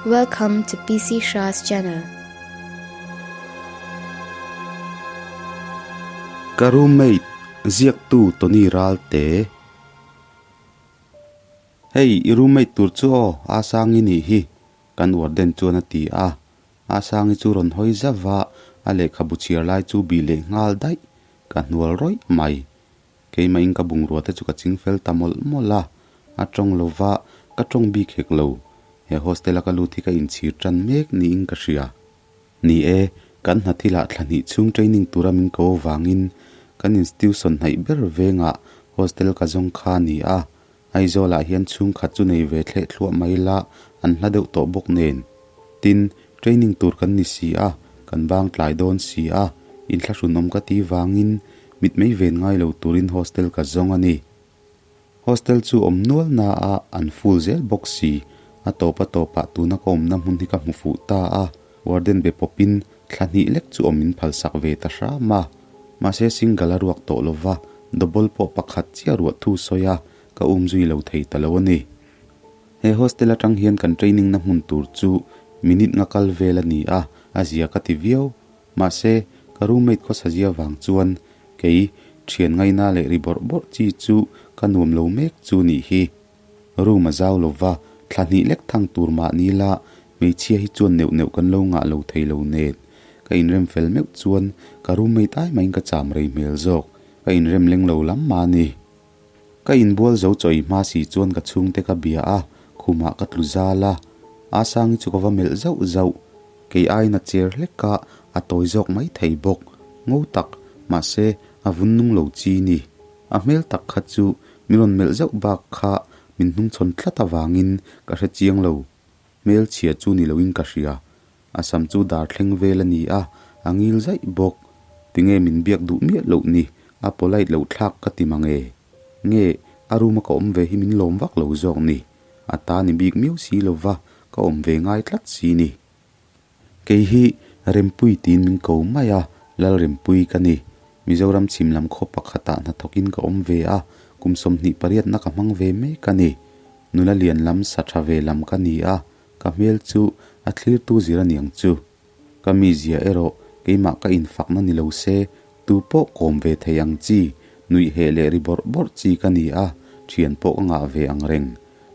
Welcome to PC Shah's channel. Ka roommate, ziaktu Tony Ralte. Hei, i roommate tur chu aw, a sangi nih hi, kan warden chuan a ti a. A sangi chu rawn hawi zauh va, a lehkhabu chhiar lai chu bih leh nghal daih, ka hnual rawih mai. Keimahin ka bungrua te chu ka ching fel ta mawlh mawlh a, a tawng lo va, ka tawng bik hek lo. He hostel a ka lut hi ka inchhir tan mek niin ka hria. Ni e, kan hna thilah thla hnih chhung training tura min ko avangin kan institution hnaih ber vengah hostel ka zawng kha a ni a, Aizawlah hian chhungkhat chu nei ve thleh thluah mai la, an hla deuh tawh bawk nen. Tin, training tur kan ni si a, kan bang tlai dawn si a, inthlahrunawm ka ti vangin mitmei ven ngai lo turin hostel ka zawng a ni. Hostel chu awm nual na a, an full zel bawk si. A tawp a tawpah tuna ka awmna hmun hi ka hmu fuh ta a, warden be pawpin thla hnih lek chu awm min phalsak ve ta hram a. Mahse single a ruak tawh lova, double pawh pakhat chiah ruah thu sawi a, ka um zui lo thei ta lo a ni. He hostel atang hian kan training na hmun tur chu minute nga kal vel a ni a, a zia ka ti viau. Mahse, ka roommate khawsa zia vang chuan kei thian ngaina leh ri bawrh bawrh chi chu ka nuam lo mek chu nih hi. Room a zau lova, thla hnih lek thang tur mah ni la, hmeichhia hi chuan neuh neuh kan lo ngah lo thei lo nen. Ka inrem fel meuh chuan ka roommate ai maiin ka cham rei hmel zawk, ka inrem leng lo lam mah a ni. Ka inbual zo chaw ei hma si chuan ka chhungte ka bia a, khumah ka tlu zal a. Asangi chu ka va melh zauh zauh. Kei aiin a cher hlek a, a tawi zawk mai thei bawk. Ngo tak, mahse, a vun nung lo chi ni. A hmel tak kha chu min rawn melh zauh bak kha min hnungchhawn tlat avangin ka hre chiang lo. Hmel chhia chu ni loin ka hria. A sam chu dar thleng vel a ni a, a ngil zaih bawk. Tinge min biak duh miah loh ni, a polite loh thlak ka ti mang e. Nge, a room a ka awm ve hi min lawm vak lo zawk ni. A ta ni bik miau si lova ka awm ve ngai tlat si ni. Kei hi Rempui tiin min ko mai a, Lalrempui ka ni. Mizoram chhim lam khaw pakhatah hnathawkin ka awm ve a, kum 28 na ka hmang ve mek a ni. Nula lian lam sa tha ve lam ka ni a, ka hmel chu a thlirtu zir a niang chu. Ka mizia erawh keimah ka infakna ni lo se, tu pawh kawm ve thei ang chi, nuih heh leh ri bawrh bawrh chi ka ni a, thian pawh ka ngah ve ang reng.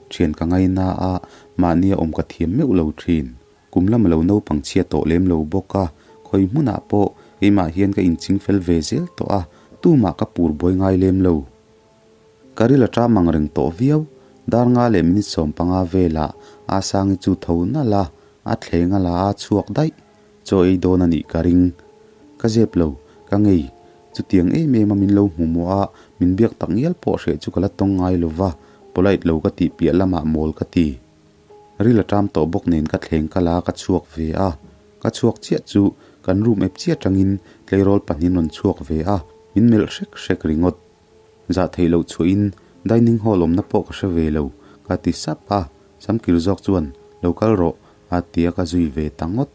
Thian ka ngaina a, mahnia awm ka thiam meuh lo thin. Kum lama lo naupang chhia tawh lem lo bawk a, khawi hmunah pawh keimah hian ka inching fel ve zel tawh a, tumah ka pur buai ngai lem lo. Ka ril a ṭam ang reng tawh viau, dar nga leh minute 15 velah Asangi chu tho nalh a, a thleng a la a chhuak daih. Chaw ei dawn a nih ka ring. Ka zep lo, ka ngei. Chutiang em em a min lo hmu mawh a, min biak tak ngial pawh hreh chu ka la tawng ngai lo va, polite lo ka tih piah lamah mawl ka ti. Ril a ṭam tawh bawk nen ka thleng kal a, ka chhuak ve a. Ka chhuak chiah chu kan room ep chiah atangin tleirawl pahnihin rawn chhuak ve a, min melh hrek hrek ringawt. Zah theih loh chhuahin dining hall awmna pawh ka hre ve lo, ka ti sap a. Samkir zawk chuan, Lo kal rawh, a ti a ka zui ve ta ngawt.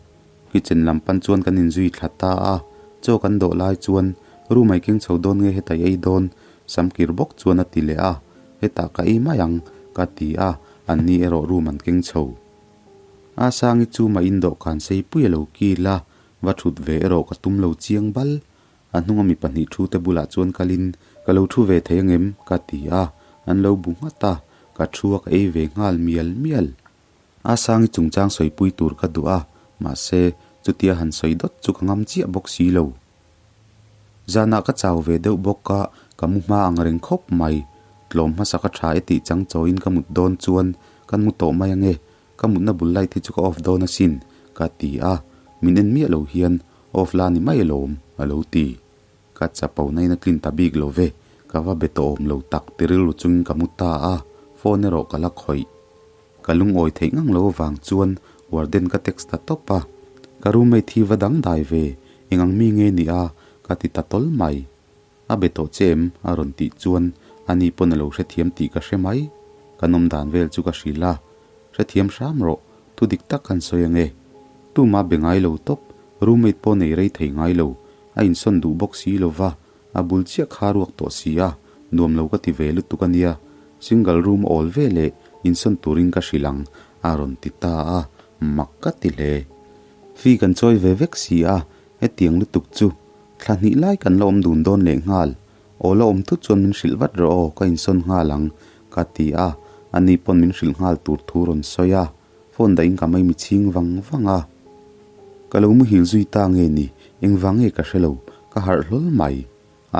Kitchen lam pan chuan kan inzui thla ta a, chaw kan dawh lai chuan room ai keng chho dawn nge heta i ei dawn? Samkir bawk chuan a ti leh a, Hetah ka ei mai ang, ka ti a, anni erawh room an keng chho. A Sangi chu mah in dawhkan sei pui a lo kil a, va thut ve erawh ka tum lo chiang bal. A hnunga mi pahnih thu te bulah chuan kalin, Ka lo thu ve thei angem? ka ti a, an lo bu nghat a, ka thu a ka ei ve nghal mial mial. A Sangi chungchang sawipui tur ka duh a, mahse, chutia han sawi dawt chu ka ngam chiah bawk si lo. Zanah ka chau ve deuh bawk a, ka mu hma ang reng khawp mai. Tlawm hmasa ka tha e tih chang chawiin ka mut dawn chuan kan mu tawh mai ange, ka mutna bul light hi chu ka off dawn asin, ka ti a, min en miah lo hian off la ni mai alawm, a lo ti. Ka chapo na in a tlin ta bik lo ve, ka va be tawh awm lo tak ti rilru chungin ka mu ta a, phone erawh ka la khawih. Ka lungawi theih ngang lo avang chuan warden ka text ta tawp a, ka roommate hi va dangdai ve, eng ang mi nge ni a? ka ti ta tawl mai. A be tawh che em? a rawn tih chuan ani pawn a lo hrethiam tih ka hre mai. Ka nawm dan vel chu ka hrilh a, hrethiam hram rawh, thu dik tak kan sawi ange. Tuma be ngai lo tawp, roommate pawh nei rei thei ngai lo, a insawn duh bawk si lo va, A bul chiah kha ruak tawh si a, nuam lo ka ti ve lutuk a nia. Single room awl ve leh insawn turin ka hrilh ang, a rawn ti ta a. Mak ka ti hle. Fee kan chawi ve vek si a, hetiang lutuk chu thla hnih lai kan la awm dun dawn leh nghal. Aw la awm thut chuan min hrilh vat rawh aw, ka insawn nghal ang, ka ti a, ani pawn min hrilh nghal tur thu rawn sawi a, phone dahin ka mai mi chhing vang vang a. Ka lo muhil zui ta nge ni, engvang nge ka hre lo, ka harh hlawl mai.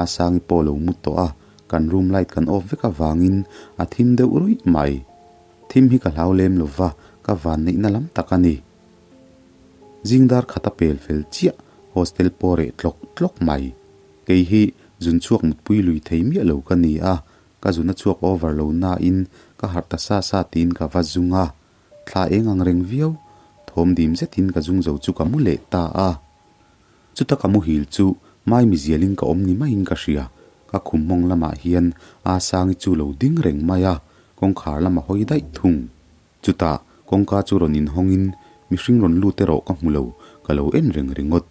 A Sangi pawh lo mu tawh a, kan room light kan off vek avangin a thim deuh ruih mai. Thim hi ka hlau lem lo va, ka van neihna lam tak a ni. Zing dar khat a pel fel chiah, hostel pawh reh tlawk tlawk mai. Kei hi zun chhuak mutpui lui thei miah lo ka ni a, ka zun a chhuak over lo nain ka harh ta sa sa tiin ka va zung a, thla eng ang reng viau, thawm dim zetin ka zung zo chu ka mu leh ta a. Chuta ka muhil chu mai mizialin ka awm ni maiin ka hria. Ka khum mawng lamah hian A Sangi chu lo ding reng mai a, kawngkhar lam a hawi daih thung. Chutah kawngka chu rawn inhawngin mihring rawn lut erawh ka hmu lo, ka lo en reng ringawt.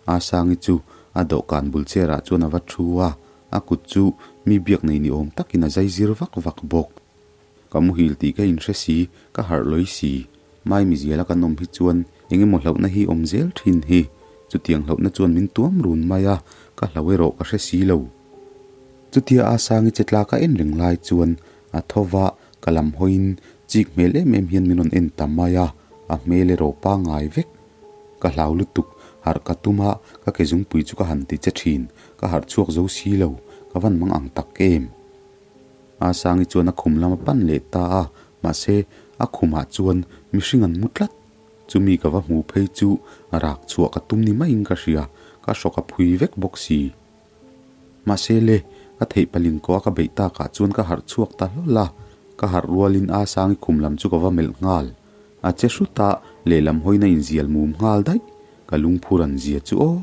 A Sangi chu a dawhkan bul chair ah chuan a va thu a, a kut chu mi biak nei ni awm takin a zai zir vak vak bawk. Ka muhil tih ka inhre si, ka harh lawi si. Mai miziala kan awm hi chuan eng emaw hlauhna hi awm zel thin hi. Chutiang hlauhna chuan min tuam run mai a, ka hlau erawh ka hre si lo. Chutia a Sangi che tla ka en reng lai chuan a tho va, ka lam hawiin chik hmel em em hian min rawn en ta mai a, a hmel erawh pangngai vek. Ka hlau lutuk, harh ka tum a, ka ke zungpui chu ka han ti che thin, ka harh chhuak zo si lo, ka van mang ang tak em. A Sangi chuan a khum lam a pan leh ta a, mahse a khumah chuan mihring an mu tlat. Chumi ka va hmu phei chu rak chhuah ka tum ni maiin ka hria, ka hrawk a phui vek bawk si. Mahse le, ka theih paling kawh a ka beih takah chuan ka harh chhuak ta hlawl a, ka harh rualin A Sangi khum lam chu ka va melh nghal. A che hrut a, lehlam hawiin a inzial mum nghal daih, ka lungphur an zia chu aw.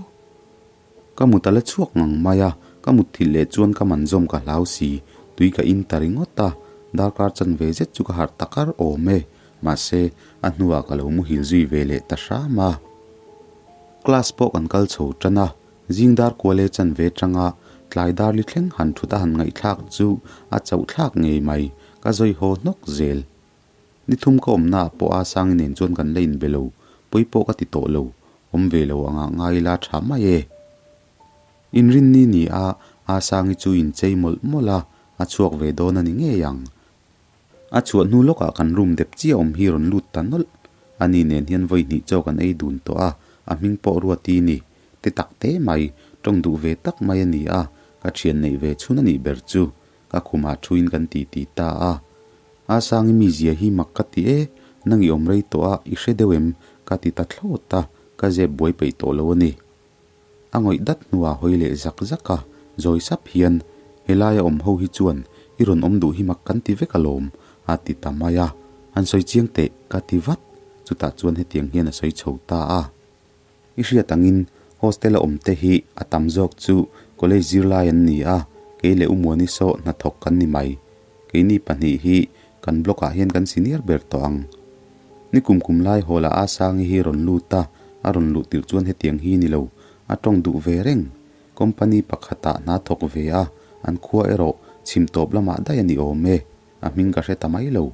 Ka mut a la chhuak ngang mai a, ka mut thilh leh chuan ka man zawm ka hlau si, tui ka in ta ringawt a, darkar chanve zet chu ka harh ta kar awm e, mahse a hnuah ka lo muhil zui ve leh ta hram a. Class pawh kan kal chho tan a, zing dar kual e chanve tanga tlai dar li thleng han thut a han ngaihthlak chu a chauh thlak ngei mai, ka zawi haw hnawk zel. Ni thum ka awmna ah pawh a Sangi nen chuan kan la inbe lo, pawi pawh ka ti tawh lo, awm ve lo anga ngai ila tha mai e. Inrinni ni a A Sangi chu inchei mawlh mawlh a, a chhuak ve dawn a ni ngei ang. A chhuah hnu lawkah kan room dep chiah awm hi rawn lut ta nawlh. Ani nen hian vawi hnih chaw kan ei dun tawh a, a hming pawh Ruati ni. Ti tak te mai, tawng duh ve tak mai a ni a, ka thian neih ve chhun a nih ber chu. Ka khumah thuin kan ti ti ta a. A Sangi mizia hi mak ka ti e, nang i awm rei tawh a, i hre deuh em? ka ti ta thlawt a, ka zep buai peih tawh lo a ni. A ngawih dat hnuah hawi leh zak zak a, zawi sap hian, Helaia awm ho hi chuan i rawn awm duh hi mak kan ti vek alawm, a ti ta mai a. Han sawi chiang teh, ka ti vat. Chutah chuan hetiang hian a sawi chho ta a. I hriat angin hostel a awm te hi a tam zawk chu college zirlai an ni a, kei leh Umuani saw hnathawk kan ni mai. Keini pahnih hi kan block ah hian kan senior ber tawh ang. Ni kum kum lai hawl ah Asangi hi rawn lut a, a rawn luh tirh chuan hetiang hi ni lo, a tawng duh ve reng. Company pakhat ah hna thawk ve a, an khua erawh chhim tawp lamah daih a ni awm e, a hming ka hre ta mai lo.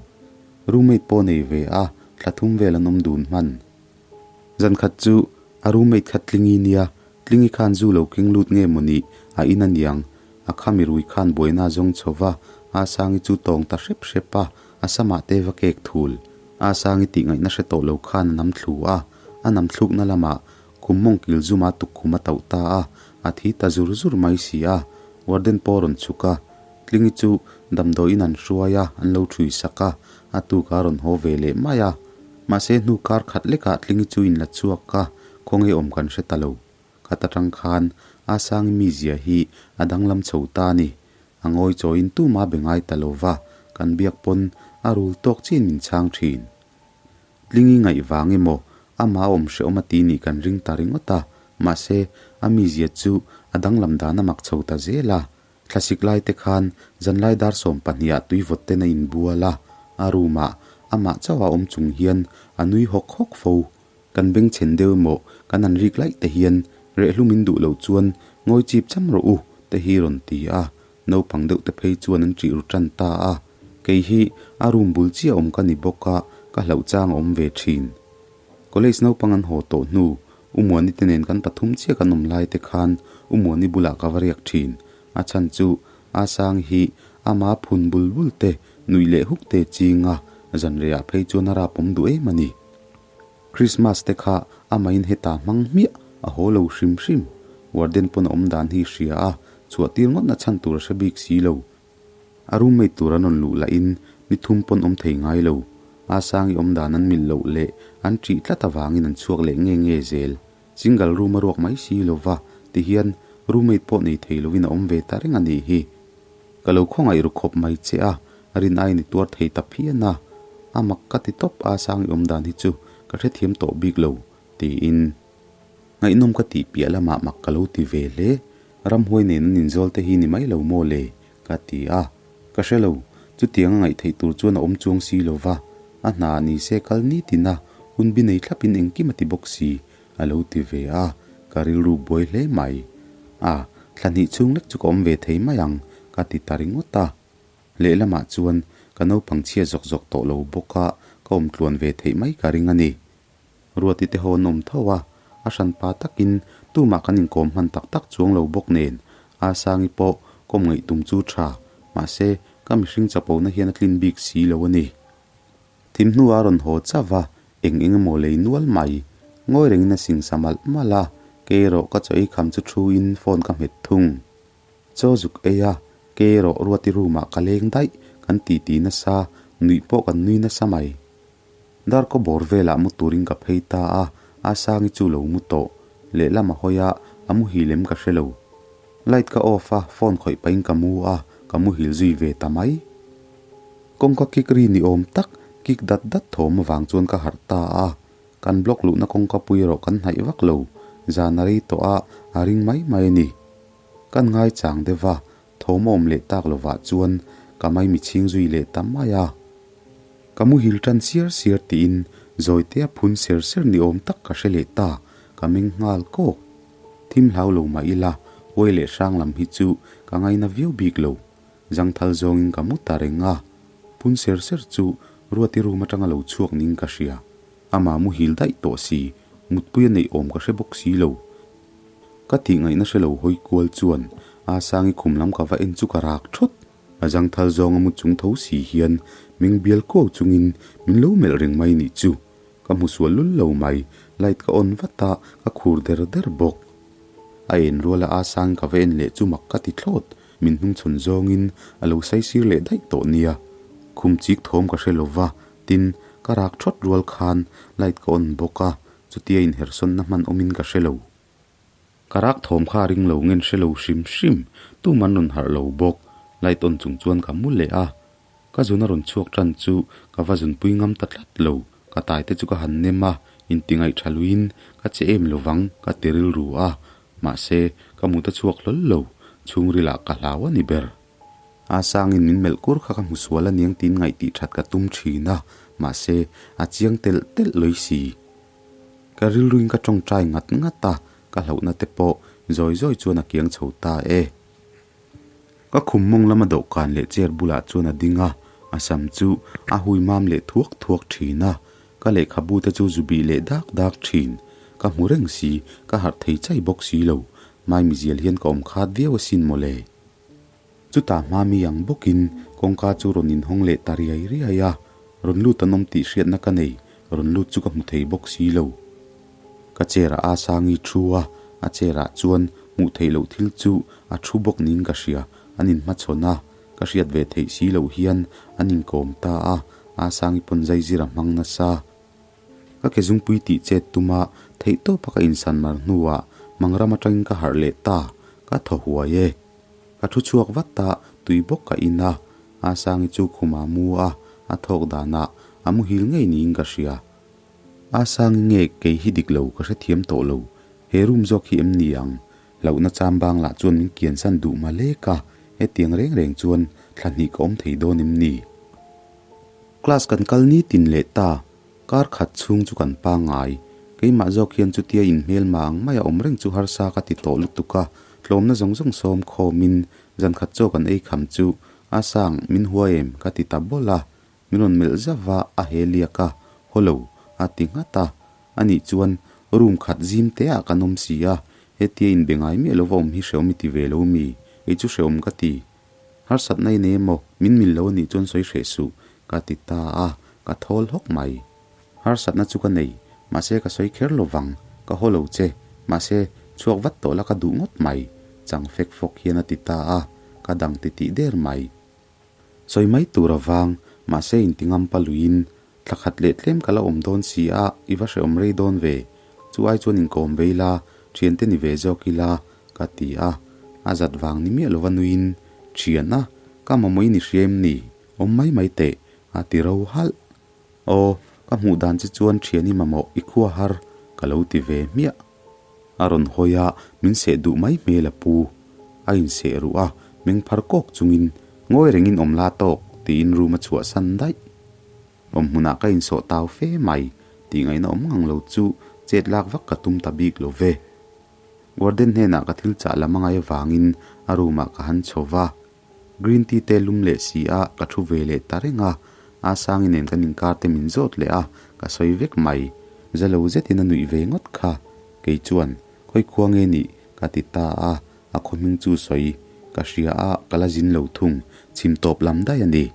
Roommate pawh nei ve a, thla thum vel an awm dun hman. Zan khat chu a roommate kha Tlingi nia, Tlingi khan zu lo keng lut nge maw nih a in a niang, a khami rui khan buaina a zawng chho va, A Sangi chu tawng ta hrep hrep a, a samah te va kek thul. A Sangi tih ngaihna hre tawh lo khan a nam thlu a, a nam thlukna lamah khum mawng kil zuma tukkhum a tauh ta a, a thi ta zur zur mai si a, warden pawh a rawn chhuk a, Tlingi chu damdawiin an hruai a, an lo thui sak a, a tuk a rawn haw ve leh mai a. Mahse hnu kar khat lekah Tlingi chu in la chhuak a, khawnge awm kan hre ta lo. Khat atang khan A Sangi mizia hi a danglam chho ta a ni. A ngawi chawiin tuma be ngai ta lo va, kan biak pawn a rul tawk chiin min chhang thin. Tlingi ngaih vang emaw amah a awm hrehawm a ti nih kan ring ta ringawt a, mahse a mizia chu a danglam dan a mak chho ta zel a. Thlasik lai te khan zanlai dar 12 ah tui vawt ten a inbual a, a room ah amah chauh a awm chung hian a nui hawk hawk fo. Kan bengchhen deuh emaw kan han rik laih te hian rehhlum in duh loh chuan ngawi chip cham rawh u te hi rawn ti a, naupang deuh te phei chuan an ṭih ru ṭan ta a. Kei hi a room bul chiah awm ka ni bawk a, ka hlauh chang a awm ve ṭhin. College naupang an haw tawh hnu, U Muani te nen kan pathum chiah kan awm lai te khan U Muani bulah ka va riak thin. A chhan chu Asangi hi ama phun bul bul te, nuih leh huk te ching a, zanreiah phei chuan a rap awm duh em a ni. Christmas te kha amahin heta hmang hmiah a haw lo hrim hrim. Warden pawn a awm dan hi hria a, chhuah tir ngawtna chhan tur a hre bik si lo. A roommate tur an rawn luh lahin ni thum pawn awm thei ngai lo. Asangi awm dan an milh loh leh an ṭih tlat avangin an chhuak leh nge nge zel. Single room a ruak mai si lo va, tihian roommate pawh nei thei lovin a awm ve ta reng a nih hi. Ka lo khawngaih ru khawp mai che a, rin aiin i tuar thei ta phian a. A mak ka ti tawp a Sangi awm dan hi chu ka hrethiam tawh bik lo, tiin. Ngaihnawm ka tih piah lamah mak ka lo ti ve hle. Ramhuai nen an inzawl te hi ni mai lo maw le? ka ti a. Ka hre lo, chutiang a ngaih theih tur chuan a awm chuang si lo va, a hna ni se kal nitin a, hun bi nei thlapin engkim a ti bawk si, a lo ti ve a, ka rilru buai hle mai. A, thla hnih chhung lek chu ka awm ve thei mai ang, ka ti ta ringawt a. Lehlamah chuan ka naupang chhia zawk zawk tawh lo bawk a, ka awm tluan ve theih mai ka ring a ni. Ruati te ho an awm tho a, a hranpa takin tumah kan inkawm hman tak tak chuang lo bawk nen Asangi pawh kawm ngaih tum chu tha, mahse ka mihring chapona hian a tlin bik si lo a ni. Thim hnuah a rawn haw chauh a, eng eng emaw lei nual mai. Ngawi rengin a singsa malh malh a, kei erawh ka chaw ei kham chu thu in phone ka hmet thung. Chaw zuk ei a, kei erawh Ruati room ah ka leng daih, kan titi nasa, nuih pawh kan nui nasa mai. Darkaw bawr velah mu turin ka phei ta a, Asangi chu lo mu tawh. Lehlam a hawi a, a muhil em ka hre lo. Light ka off a, phone khawih pahin ka mu a, ka muhil zui ve ta mai. Kawngka kik ri ni awm tak, kik dat dat thawm avang chuan ka harh ta a. Kan block luhna kawngka pui erawh kan hnaih vak lo, zan a rei tawh a, a ring mai mai a ni. Kan ngaichang deuh va, thawm a awm leh tak lovah chuan ka maimi chhing zui leh ta mai a. Ka muhil tan siar siar tiin Zawitea phun ser ser ni awm tak ka hre leh ta, ka meng nghal kawk. Thim hlau lo mah ila, huai leh hrang lam hi chu ka ngaina viau bik lo. Zangthal zawngin ka mu ta reng a, phun ser ser chu Ruati room atanga lo chhuak ning ka hria. Amah muhil daih tawh si, mutpui a neih awm ka hre bawk si lo. Ka tih ngaihna hre lo hawi kual chuan Asangi khum lam ka va en chu ka rak thawt. A zangthal zawnga mu chung tho si hian meng bial kuau chungin min lo melh reng mai nih chu. Ka hmu sual lul lo mai, light ka on vat a, ka khur der der bawk. A en ruala a sang ka va en leh chu mak ka ti thlawt, min hnungchhawn zawngin a lo saisir leh daih tawh nia. Khum chik thawm ka hre lova, tin, ka rak thawt rual khan light ka on bawk a, chutia inhersawnna hman awmin ka hre lo. Ka rak thawm kha a ring lo ngen hre lo hrim hrim, tum an rawn harh lo bawk. Light on chung chuan ka mu leh a, ka zun a rawn chhuak tan chu ka va zunpui ngam ta tlat lo. Ka tai te chu ka han nem a, inti ngaihtha luiin ka che em lovang ka ti rilru a, mahse ka mut a chhuak hlawl lo, chhungrilah ka hlau a ni ber. A sangin min melh kur kha ka hmu sual a niang tiin ngaihtih that ka tum thin a, mahse a chiang telh telh lawih si. Ka rilruin ka tawngtai ngat ngat a, ka hlauhna te pawh zawi zawi chuan a kiang chho ta e. Ka khum mawng lama dawhkan leh chair bulah chuan a ding a, a sam chu a hui mam leh thuak thuak thin a, ka lehkhabu te chu zu bih leh dak dak thin. Ka hmu reng si, ka harh thei chai bawk si lo, maimizial hian ka awm khat viau asin mawle. Chutah hma mi ang bawkin kawngka chu rawn inhawng leh ta riai riai a, rawn lut an awm tih hriatna ka nei, rawn lut chu ka hmu thei bawk si lo. Ka chair ah a Sangi thu a, a chair ah chuan hmuh theih loh thil chu a thu bawk niin ka hria, an inhmachhawn a, ka hriat ve theih si loh hian an inkawm ta a, a Sangi pawn zaizir a hmang nasa. Ka ke zungpui tih chet tuma theihtawpa ka insan mar hnuah Mangram atangin ka harh leh ta, ka thaw huai e. Ka thu chhuak vat a, tui bawk ka in a. Asangi chu khum ah mu a, a thawk danah a muhil ngei niin ka hria. Asangi nge kei hi dik lo ka hrethiam tawh lo, he room zawk hi em ni ang? Hlauhna chambang lah chuan min kiansan duh ma lek a, hetiang reng reng chuan thla hnih ka awm thei dawn em ni? Class kan kal nitin leh ta, Kar khat chhung chu kan pangngai. Keimah zawk hian chutia inhmelma ang maia awm reng chu harsa ka ti tawh lutuk a, tlawmna zawng zawng sawm khawmin zan khat chaw kan ei kham chu a sang min hua em ka ti ta bawlh a, min rawn melh zauh va a he liak a, haw lo a ti nghat a. Anih chuan room khat zim te ah kan awm si a, hetia inbe ngai miah lova awm hi hrehawm i ti ve lo mi? Kei chu hrehawm ka ti. Harsatna i nei emaw, min mil lo anih chuan sawi hreh suh, ka ti ta a, ka thawl hawk mai. Harsatna chu ka nei, mahse ka sawi kher lo vang, ka haw lo che, mahse chhuak vat tawh la ka duh ngawt mai, chang fek fawk hian a ti ta a, ka dang ti tih der mai. Sawi mai tur a vang, mahse inti ngam pa luiin thla khat leh tlem ka la awm dawn si a, i va hrehawm rei dawn ve, chu ai chuan inkawm vei la, thiante ni ve zawk ila, ka ti a, a zat vang ni miah lova nuiin, Thian a, ka mamawh i ni hria em ni? Awm mai mai teh, a ti ro halh. Aw, ka hmuh dan che chuan thian i mamawh i khua har, ka lo ti ve hmiah. A rawn hawi a, min seh duh mai hmel a pu. A inseh ruh a, meng phar kawk chungin, Ngawi rengin awm la tawk, tiin room a chhuahsan daih. Awm hmunah ka insawh tau fe mai, tih ngaihna awm ngang lo chu chet lak vak ka tum ta bik lo ve. Warden hnenah ka thil chah lam a ngai avangin a room ah ka han chho va. Green tea te lum leh si a, ka thu ve leh ta reng a. Asangi nen kan inkar te min zawt leh a, ka sawi vek mai. Za lo zetin a nuih ve ngawt kha. Kei chuan, Khawi khua nge nih? ka ti ta a, a khaw hming chu sawi ka hria a, ka la zin lo thung, chhim tawp lam daih a ni.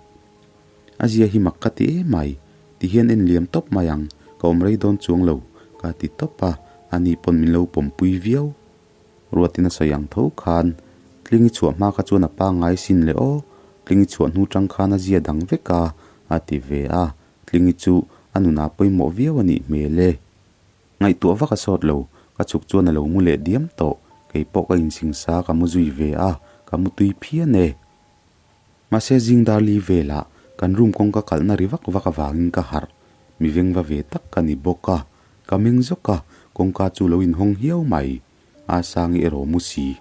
A zia hi mak ka ti em mai, ti hian en liam tawp mai ang, ka awm rei dawn chuang lo, ka ti tawp a, ani pawn min lo pawmpui viau. Ruatin a sawi ang tho khan, Tlingi chhuah hma kha chuan a pangngai sin le aw, Tlingi chhuah hnu tang khan a zia dang vek a, a ti ve a, Tlingi chu a nunah pawimawh viau a nih hmel e. Ngaihtuah vak a sawt lo, ka chhuk chuan a lo mu leh diam tawh, kei pawh ka insingsa ka mu zui ve a, ka mu tui phian e. Mahse zing dar li velah kan room kawngka kalhna ri vak vak avangin ka harh. Mi vengva ve tak ka ni bawk a, ka meng zawk a, kawngka chu lo inhawng hiau mai. A Sangi erawh mu si.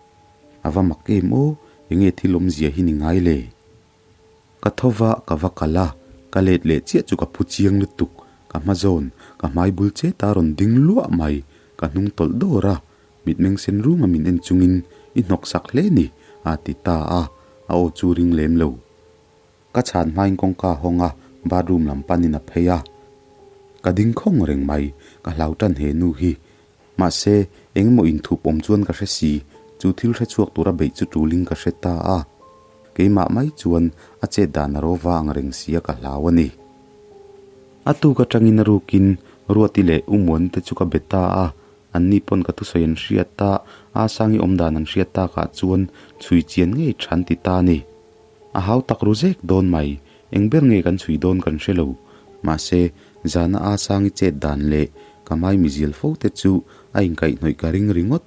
A va mak em aw, enge thil awmzia hi ni ngai le? Ka tho va, ka va kal a, ka let leh chiah chu ka phu chiang lutuk. Ka hma zawn, ka hmai bul che ta rawn ding luah mai, ka hnung tawlh dawr a, Mitmeng sen ruma min en chungin i hnawk sak hle ni, a ti ta a, a aw chu ring lem lo. Ka chhan hmain kawngka a hawng a, bathroom lam panin a phei a. Ka ding khawng reng mai, ka hlau tan he nu hi. Mahse, eng emaw inthup awm chuan ka hre si, chu thil hre chhuak tura beih chu tulin ka hre ta a. Keimah mai chuan a chet dan a rawva ang reng sia ka hlau a ni. A tuk atangin a rukin Ruati leh U Muani te chu ka be ta a, Anni pawn ka thusawi an hriat a, a Sangi awm dan an hriat takah chuan chhui chian ngei tha an ti ta a ni. A hau tak ru zek dawn mai, eng ber nge kan chhui dawn kan hre lo. Mahse, zana a Sangi chet dan leh ka mai mizial fo te chu a inkaihhnawih ka ring ringawt.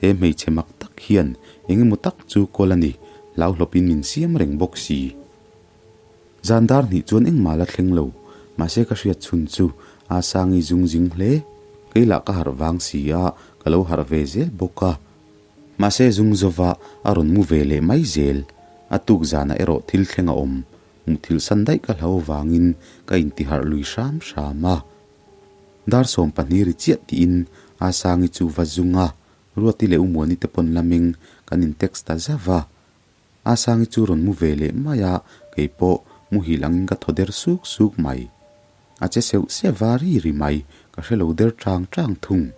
He hmeichhe mak tak hian eng emaw tak chu kawl a ni, hlauhlawpin min siam reng bawk si. Zan dar hnih chuan engmah la thleng lo, mahse ka hriat chhun chu a Sangi zung zing hle. Kei lah ka harh vang si a, ka lo harh ve zel bawk a. Mahse zung zova a rawn mu ve leh mai zel. A tuk zanah erawh thil thleng a awm. Muthilh san daih ka hlau vangin ka intiharh lui hram hram a. Dar 12 ri chiah tiin a Sangi chu va zung a, Ruati leh U Muani te pawn lameng kan in text ta zauh a. A Sangi chu rawn mu ve leh mai a, kei pawh muhil angin ka thaw der suk suk mai. A che seuh seuh va ri ri mai, ka hre lo der chang chang thung.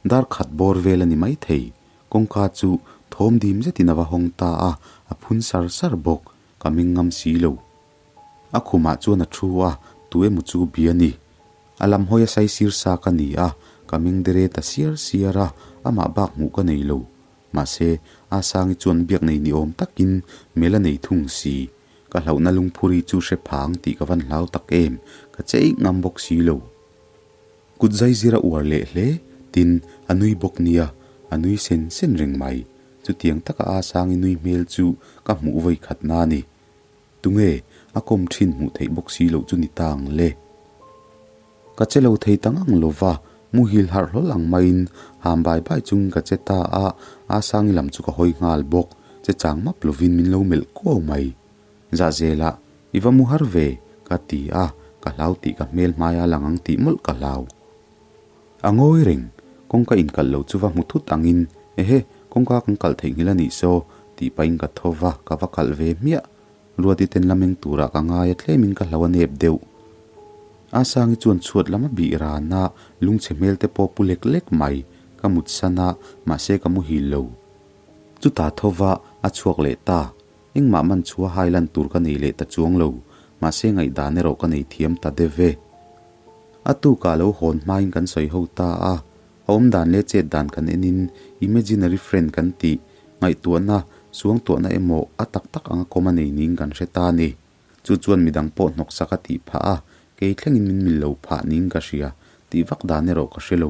Dar khat bawr vel a ni mai thei, kawngka chu thawm dim zetin a va hawng ta a, a phun sar sar bawk, ka meng ngam si lo. A khumah chuan a thu a, tu emaw chu bia ni. A lam hawi a sai sir sa ka ni a, ka meng dere ta siar siar a, amah bak hmuh ka nei lo. Mahse, a Sangi chuan biak nei ni awm takin mel a nei thung si. Ka hlauhna lungphuri chu hre phang tih ka van hlau tak em, ka che ngam bawk si lo. Kut zai zir a uar leh hle, tin, a nui bawk nia, a nui sen sen reng mai. Chutiang taka a Sangi nui hmel chu ka hmuh vawi khat na ni. Tunge a kawm thin hmuh theih bawk si loh chu ni ta ang le. Ka che lo thei ta ngang lo va, muhil harh hlawl ang maiin ham bai bai chungin ka che ta a, a Sangi lam chu ka hawi nghal bawk, che chang map lovin min lo melh kuau mai. Zahzelah, i va mu har ve, ka ti a, ka hlau tih ka hmel hmaia lang ang tih mawlh ka hlau. A ngawi reng, kawngka inkalh lo chu va hmu thut angin, Ehe, kawngka kan kalh theihnghilh a nih saw, tih pahin ka tho va, ka va kalh ve hmiah. Ruati ten la meng turah ka ngai a tlemin ka hlau a nep deuh. Asangi chuan chhuat lam a bih ran a, lungchhe hmel te pawh pu lek lek mai. Ka mut san a, mahse ka muhil lo. Chutah tho va a chhuak leh ta. Engmah man chhuah hai lan tur ka nei leh ta chuang lo, mahse ngaihdan erawh ka nei thiam ta deuh e. A tukah lo hawn hmain kan sawi ho ta a, a awmdan leh chet dan kan enin imaginary friend kan tih, ngaihtuahna, suangtuahna emaw a tak tak anga kawm a nei ning kan hre ta a ni. Chu chuan midang pawh hnawksak a tih phah a, kei thlengin min mil lo phah ning ka hria, tih vak dan erawh ka hre lo.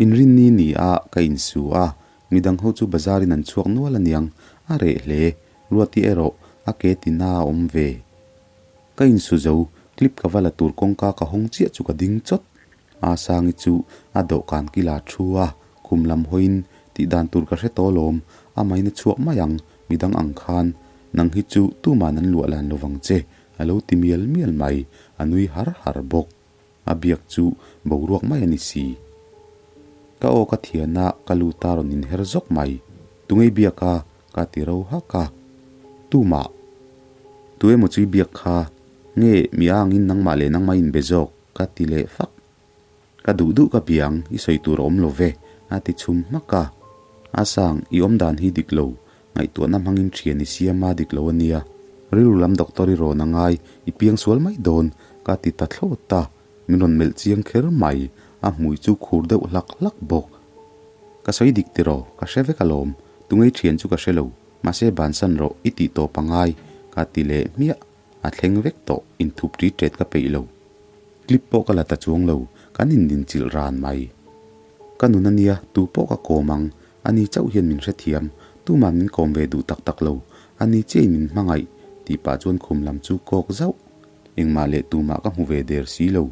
Inrinni ni a ka insu a, midang ho chu bazar in an chhuak nual aniang, a reh hle, Ruati erawh a ke tina a awm ve. Ka insu zo, clip ka va la tur kawngka ka hawng chiah chu ka ding chawt. Asangi chu a dawhkan kila thu a, khum lam hawiin tih dan tur ka hre tawh alawm, a main a chhuak mai ang, midang ang khan nang hi chu tuman an luah lan lovang che, a lo ti mial mial mai, a nui har har bawk. A biak chu boruak mai a ni si. Ka aw ka thian a, ka lu ta rawn inher zawk mai. Tungei biak a, ka ti ro hak a. Tumah. Tu emaw chu i biak kha, nge mi a angin nangmah leh nangmah i inbe zawk, ka ti leh fak. Ka duh duh ka biang, i sawi tur a awm lo ve, a ti chhum hmak a. A sang, i awm dan hi dik lo, ngaihtuahna hmangin thian i siam a dik lo a nia. Rilru lam doctor i rawn a ngai, i piang sual mai dawn, ka ti ta thlawt a. Min rawn melh chiang kher mai, a hmui chu khur deuh hlak hlak bawk. Ka sawi dik tiraw, ka hre vek alawm, tungei thian chu ka hre lo, mahse bansan rawh, i tih tawp a ngai, ka ti leh hmiah. A thleng vek tawh, inthup ṭi ṭet ka peih lo. Clip pawh ka la ta chuang lo, kan indinchilh ran mai. Ka nun a nia, tu pawh ka kawm ang, ani chauh hian min hrethiam, tuman min kawm ve duh tak tak lo, ani chiahin min hmangaih, tih pah chuan khum lam chu kawk zauh. Engmah leh tumah ka hmu ve der si lo.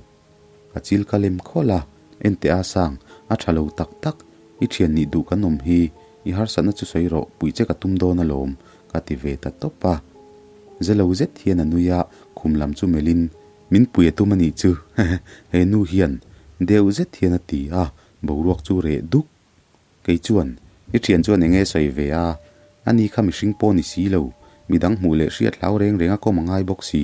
Ka chil ka lem khawlh a, enteh a sang, a tha lo tak tak, i thian nih duh kan awm hi, i harsatna chu sawi rawh, puih che ka tum dawn alawm, ka ti ve ta tawp a. Zelo zet hian a nui a, khum lam chu melhin, Min pui a tum a nih chu, he nu hian deuh zet hian a ti a, boruak chu reh duk. Kei chuan, I thian chuan eng nge sawi ve a? Ani kha mihring pawh ni si lo, midang hmuh leh hriat hlau reng reng a kawm a ngai bawk si.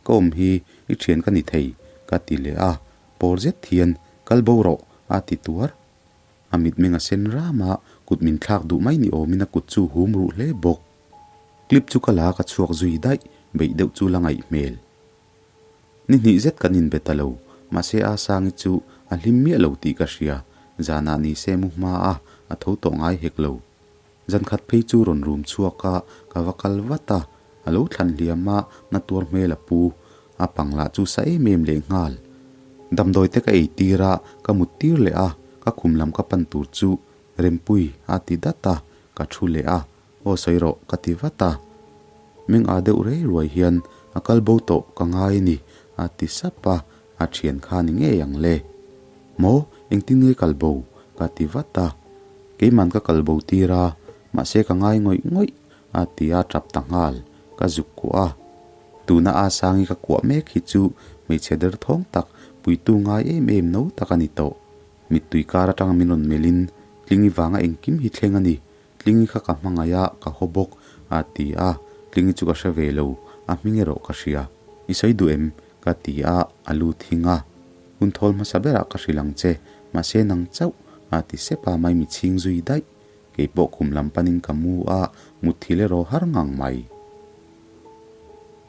Ka awm hi i thian ka ni thei, ka ti leh a, pawr zet hian, Kal bo rawh, a ti tuar. A mitmeng a sen ram a, kut min thlak duh mai ni awmin a kut chu hum ruh hle bawk. Clip chu ka la ka chhuak zui daih, beih deuh chu la ngaih hmel. Ni hnih zet kan inbe ta lo, mahse a Sangi chu a hlim miah lo tih ka hria, zanah ni se mu hma a, a tho tawh ngai hek lo. Zan khat phei chu rawn rum chhuak a, ka va kal vat a, a lo thlan hliam a, na tuar hmel a pu, a pang lah chu sa em em leh nghal. Damdawi te ka ei tir a, ka mut tir leh a, ka khum lam ka pan tur chu Rempui a ti dat a, ka thu leh a, Aw sawi rawh ka ti vat a. Meng a deuh rei ruai hian a kal bo tawh ka ngai a ni a ti sap a, a thian kha ni ngei ang le. Maw engtin nge kal bo? ka ti vat a. Keiman ka kal bo tir a, mahse ka ngai ngawih ngawih a ti a tap ta nghal, ka zuk kuah a. Tuna a sangi ka kuah mek hi chu hmeichhe derthawng tak puitu ngai em em no tak a ni tawh. Mittui kar atanga min rawn melhin tlingi vanga engkim hi thleng a ni Tlingi kha ka hmangaih a, ka haw bawk, a ti a. Tlingi chu ka hre ve lo, a hming erawh ka hria. I sawi duh em? ka ti a, a lu thing a. Hun thawl hmasa berah ka hrilh ang che, mahse nang chauh, a ti sep a, mai mi chhing zui daih. Kei pawh khum lam panin ka mu a, mutthil erawh har ngang mai.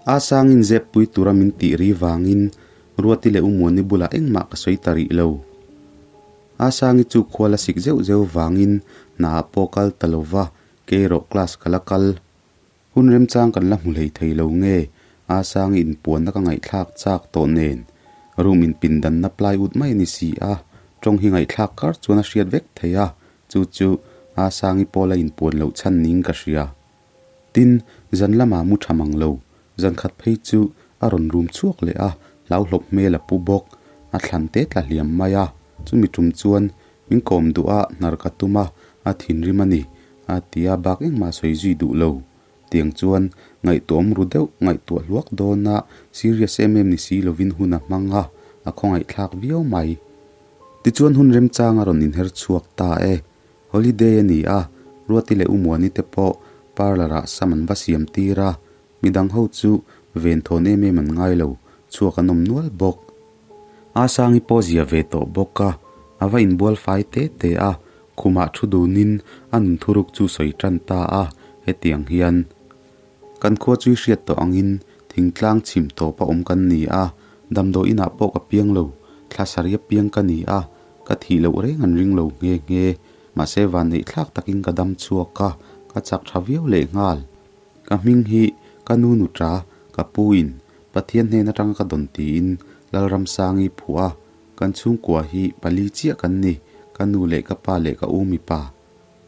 A sangin zep pui tura min tih ri vangin Ruati leh Umuani bulah engmah ka sawi ta rih lo. A Sangi chu khual a sik zeuh zeuh vangin hna ah pawh kal ta lo va, kei erawh class ka la kal. Hun remchang kan la hmu hlei thei lo nge, A Sangi inpuanna ka ngaihthlak chak tawh nen room inpindanna plywood mai a ni si a, tawng hi ngaihthlak kar chuan a hriat vek thei a, chu chu A Sangi pawh la inpuan loh chhan ning ka hria. Tin, zan lamah mu tha mang lo, zan khat phei chu a rawn rum chhuak leh a, hlauhlawp hmel a pu bawk. A thlan te tla hliam mai a, chumi tum chuan min kawm duh a, hnar ka tum a, a thinrim a ni, a ti a, bak engmah sawi zui duh lo. Tiang chuan ngaihtuahawm ru deuh, ngaihtuah hluak dawn a, serious em em ni si lovin hun a hmang a, a khawngaihthlak viau mai. Tichuan hun remchang a rawn inher chhuak ta e. Holiday a ni a, Ruati leh Umuani te pawh parlour ah sam an va siam tir a, midang ho chu ven thawn em em an ngai lo, chhuak an awm nual bawk. Asangi pawh zia ve tawh bawk a, a va inbual fai te te a, khumah thu dunin a nun thuruk chu sawi tan ta a, hetiang hian kan khua chu i hriat tawh angin thingtlang chhim tawpa awm kan ni a, damdawi inah pawh ka piang lo, thla sarih a piang ka ni a, ka thih loh reng an ring lo nghe nghe, mahse vanneih thlak takin ka dam chhuak a, ka chak tha viau lehnghal. Ka hming hi ka nu nuṭa, ka pu in Pathian hnen atanga ka dawn tiin Lalramsangi phuah a, kan chhungkua hi pali chiah kan ni, ka nu leh ka pa leh ka u mipa.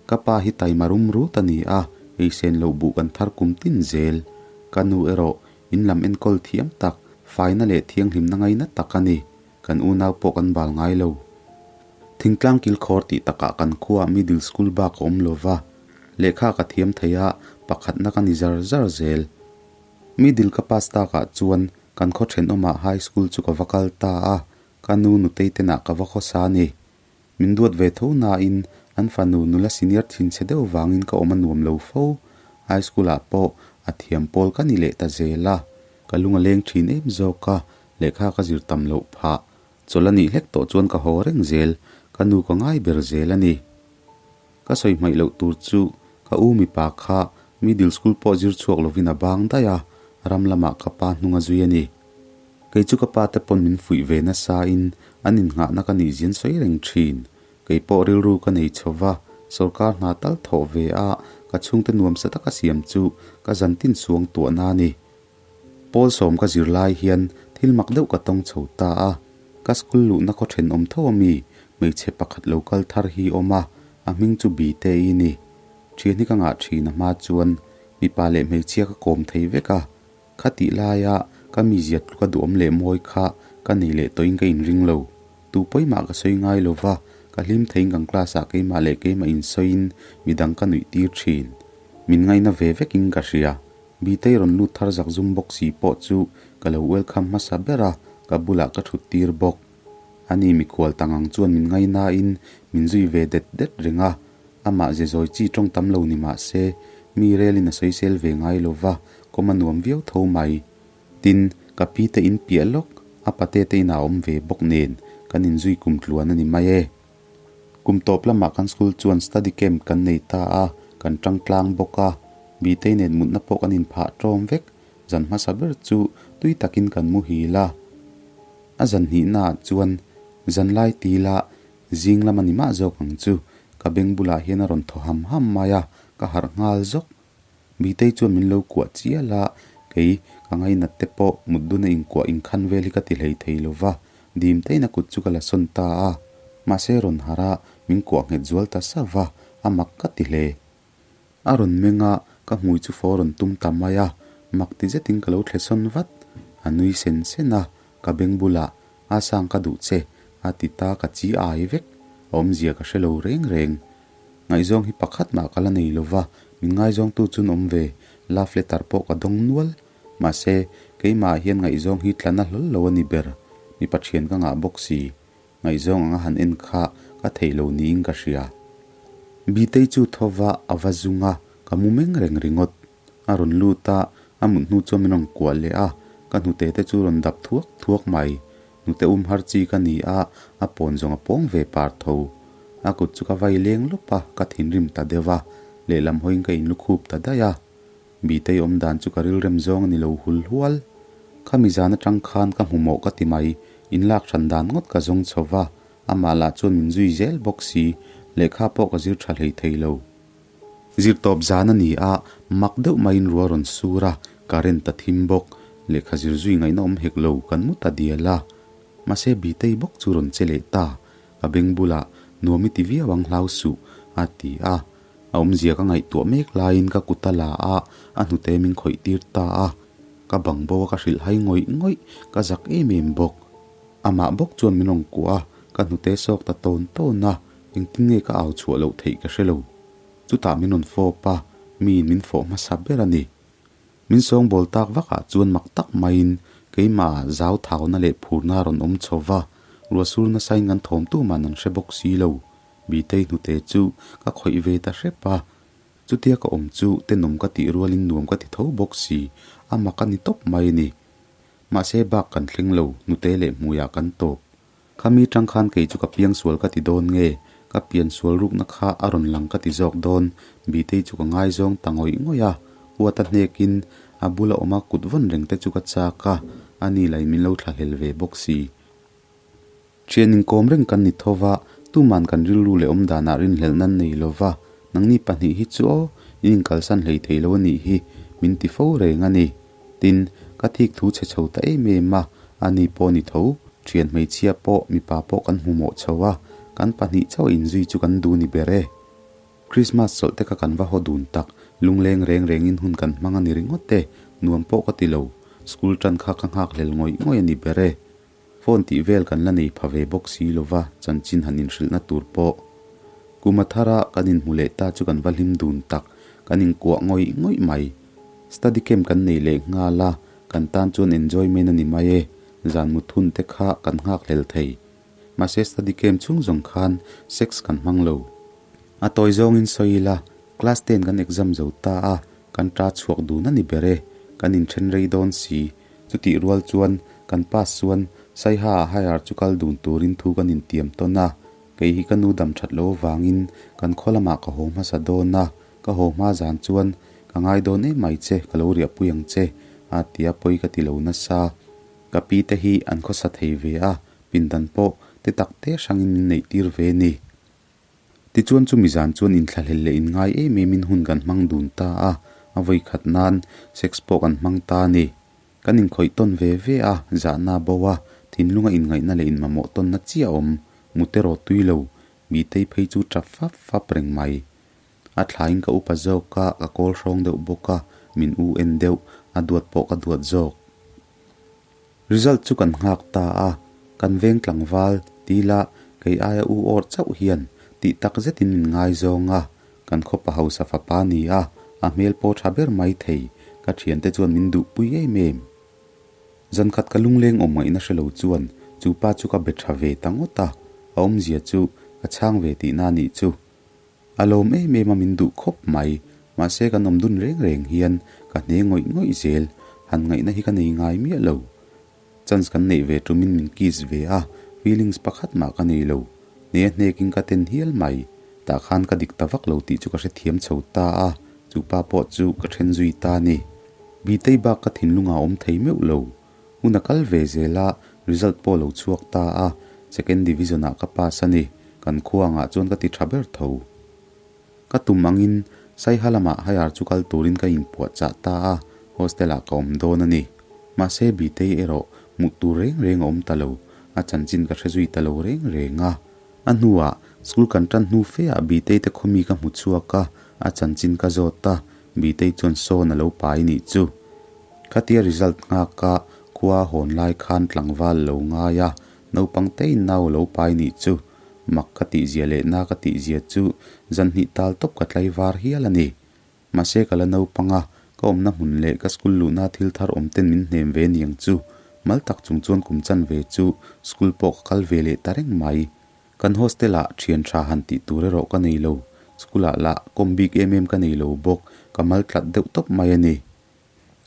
Ka pa hi taima rum rut a ni a, eisen loh buh kan thar kum tin zel. Ka nu erawh in lam enkawl thiam tak, faina leh thianghlimna ngaina tak a ni, kan unau pawh kan bal ngai lo. Thingtlang kilkhawr tih takah kan khuaah middle school bak a awm lo va, lehkha ka thiam thei a, pakhatna ka ni zar zar zel. Middle ka pass takah chuan kan khaw thenawmah high school chu ka va kal ta a, ka nu nutei tenah ka va khawsa a ni. Min duat ve tho nain an fanu nula senior thinchhe deuh vangin ka awm a nuam lo fo. High school ah pawh a thiam pawl ka ni leh ta zel a, ka lung a leng thin em zawk a, lehkha ka zir tam loh phah. Chawlh a nih hlek tawh chuan ka haw reng zel, ka nu ka ngai ber zel a ni. Ka sawi hmaih loh tur chu ka u mipa kha middle school pawh zir chhuak lovin a bang daih a, ram lamah ka pa hnung a zui a ni. Kei chu ka pa te pawn min fuih ve nasa in an innghahna ka nih zian sawi reng thin. Kei pawh rilru ka nei chho va, sawrkar hna tal thawh ve a, ka chhungte nuamsa taka siam chu ka zantin suang tuahna a ni. Pawl sawm ka zir lai hian thil mak deuh ka tawng chho ta a, ka school luhna khaw thenawm tho ami hmeichhe pakhat lo kal thar hi awm a, a hming chu Biteii ni. Thian hi ka ngah thin a hma chuan mipa leh hmeichhia ka kawm thei vek a, kha tih laia ka mizia tluka duhawm leh mawi kha ka nei leh tawhin ka inring lo. Tu pawimah ka sawi ngai lo va, ka hlim theiin kan class ah keimah leh keimah insawiin midang ka nuih tir thin. Min ngaina ve vekin ka hria. Bitei rawn lut thar zak zum bawk si pawh chu ka lo welcome hmasa ber a, ka bulah ka thut tir bawk. Ani mikhual tang ang chuan min ngainain min zui ve det det reng a, amah ze zawi chi tawng tam lo ni mah se, mi relin a sawisel ve ngai lo va, kawm a nuam viau tho mai. Tin, ka pi te in piah lawk, a pate te inah a awm ve bawk nen, kan inzui kum tluan a ni mai e. Kum tawp lamah kan school chuan study camp kan nei ta a, kan tang tlang bawk a. Bitei nen mutna pawh kan inphah tawm vek. Zan hmasa ber chu tui takin kan muhil a. A zan hnihnaah chuan zanlai tila zing lam a ni mah zawk ang chu, ka beng bulah hian a rawn thaw ham ham mai a, ka harh nghal zawk. Mitei chuan min lo kuah chial a, kei ka ngainat te pawh mut duna inkuah inkhan vel hi ka ti hlei thei lo va, dim tein a kut chu ka la sawn ta a. Mahse rawn harh a, min kuah nghet zual ta sa va, a mak ka ti hle. A rawn meng a, ka hmui chu fo rawn tum ta mai a, mak ti zetin ka lo thle sawn vat. A nui sen sen a, ka beng bulah, A sang ka duh che, a ti ta ka chi ai vek, a awmzia ka hre lo reng reng. Ngaihzawng hi pakhat mah ka la nei lo va, min ngaizawngtu chun awm ve, love letter pawh ka dawng nual. Mahse, keimahah hian ngaihzawng hi tla na hlawl lo a ni ber. Mipa thian ka ngah bawk si. Ngaihzawng anga han en kha ka theih lo niin ka hria. Bitei chu tho va a va zung a, ka mu meng reng ringawt. A rawn lut a, a mut hnu chuan min rawn kuah leh a, ka hnute te chu rawn dap thuak thuak mai. Hnute um har chi ka ni a, a pawn zawng a pawng ve par tho. A kut chu ka vai leng lawp a, ka thinrim ta deuh a, lehlam hawiin ka inlukhup ta daih a. Bitei awm dan chu ka rilrem zawng a ni lo hul hual. Khami zan atang khan ka hmu mawh ka ti mai, inlak hran dan ngawt ka zawng chho va, amah lah chuan min zui zel bawk si, lehkha pawh ka zir tha hlei thei lo. Zirtawp zan a ni a, mak deuh maiin rual rawn sur a, current a thim bawk. Lehkha zir zui ngaihna awm hek lo, kan mu ta dial a. Mahse Bitei bawk chu rawn che leh ta, ka beng bulah nuam i ti viau ang hlau suh, a ti a. A awmzia ka ngaihtuah mek laiin ka kut a la a, a hnute min khawih tir ta a. Ka bang bo a ka hrilh hai ngawih ngawih, ka zak em em bawk. Amah bawk chuan min rawn kuah a, ka hnute sawk ta tawn tawn a, engtin nge ka au chhuah loh theih ka hre lo. Chutah min rawn fawp a, miin min fawh hmasa ber a ni. Min sawngbawl tak vakah chuan mak tak maiin keimah zau thauna leh phurna a rawn awm chho va, ruahsur nasain kan thawm tuman an hre bawk si lo. Bitei hnute chu ka khawih ve ta hrep a, chutia ka awm chu tenawm ka tih rualin nuam ka ti tho bawk si, a mak a ni tawp mai a ni. Mahse bak kan thleng lo, hnute leh hmuiah kan tawp. Khami tang khan kei chu ka piang sual ka ti dawn nge, ka pian sual rukna kha a rawn lang ka ti zawk dawn, Bitei chu ka ngaizawng ta ngawih ngawih a, huat a hnekin a bula awma kut vawn reng te chu ka chak a, ani lain min lo thlahlel ve bawk si. Thian inkawm reng kan ni tho va, tuman kan rilru leh awm danah rinhlelh nan nei lo va, nangni pahnih hi chu aw, in inkalsan hlei thei lo a nih hi, min ti fo reng a ni. Tin, ka thik thu chhe chho ta em em a, ani pawh ni tho, thian hmeichhia pawh mipa pawh kan hmu mawh chho a, kan pahnih chauh inzui chu kan duh ni ber e. Krismas chawlh te kha kan va haw dun tak, lungleng reng rengin hun kan hmang a ni ringawt e, nuam pawh ka ti lo, school tan kha ka nghakhlel ngawih ngawih a ni ber e. Phone tih vel kan la nei pha ve bawk si lova chanchin han inhrilhna tur pawh. Kum a thara kan inhmu leh ta chu kan va hlim dun tak, kan inkuah ngawih ngawih mai. Study camp kan nei leh nghal a, kan tan chuan enjoyment a ni mai e, zan mut hun te kha kan nghakhlel thei. Mahse study camp chhung zawng khan sex kan hmang lo. A tawi zawngin sawi ila, class ten kan exam zo ta a, kan ta chhuak dun a ni ber e, kan inthen rei dawn si. Chutih rual chuan kan pass chuan Saiha ah higher chu kal dun turin thu kan intiam tawn a, kei hi ka nu dam that lo avangin kan khaw lamah ka haw hmasa dawn a, ka haw hma zan chuan ka ngai dawn em mai che, ka lo riahpui ang che a tia pawi ka ti lo nasa. Ka pi te hi an khawsa thei ve a, pindan pawh te tak te hrangin min neih tir ve ni. Tichuan chumi zan chuan inthlahlel leh inngai em emin hun kan hmang dun ta a, a vawi khat nan sex pawh kan hmang ta a ni. Kan inkhawih tawn ve ve a, zahna a bo a, thinlunga inngaihna leh inmamawh tawnna chiah a awm, mute rawh tui lo, mitei phei chu tap fap fap reng mai. A thlain ka upa zawk a, ka kawl hrawng deuh bawk a, min u en deuh, a duat pawh ka duat zawk. Result chu kan nghak ta a, kan veng tlangval tila kei aia u awr chauh hian tih tak zetin min ngaizawng a, kan khawpa hausa fapa ni a, a hmel pawh tha ber mai thei, ka thiante chuan min duhpui em em. Zankhat ka lungleng awm ngaihna hre lo chuan chu pa chu ka be tha ve ta ngawt a, a awmzia chu ka chhang ve tihna anih chu. A lawm em em a min duh khawp mai, mahse kan awm dun reng reng hian ka hne ngawih ngawih zel, han ngaihna hi ka nei ngai miah lo. Chance kan neih ve tumin min kiss ve a, feelings pakhat mah ka nei lo, hne a hnekin ka ten hial mai, tah khan ka dik ta vak lo tih chu ka hrethiam chho ta a, chu pa pawh chu ka then zui ta a ni. Bitei bak ka thinlungah a awm thei meuh lo, hun a kal ve zel a, result pawh lo chhuak ta a, second division ah ka pass a ni, kan khua angah chuan ka ti tha ber tho. Ka tum angin Saiha lamah higher chu kal turin ka inpuahchah ta a, hostel ah ka awm dawn a ni. Mahse Bitei erawh hmuh tur reng reng a awm ta lo, a chanchin ka hre zui ta lo reng reng a. A hnuah school kan tan hnu fe ah Bitei te khawmi ka hmu chhuak a, a chanchin ka zawt a, Bitei chuan sawn a lo pai nih chu. Khatia result nghak a khua a hawn lai khan tlangval lo ngai a, naupang tein nau a lo pai nih chu. Mak ka tih zia leh na ka tih zia chu zan hnih tal tawp ka tlai var hial a ni. Mahse ka la naupang a, ka awmna hmun leh ka school luhna thil thar awm ten min hnem ve niang chu. Mal tak chung chuan kum chan ve chu school pawh ka kal ve leh ta reng mai. Kan hostel ah thian tha han tih tur erawh ka nei lo, school ah lah kawm bik em em ka nei lo bawk, ka mal tlat deuh tawp mai a ni.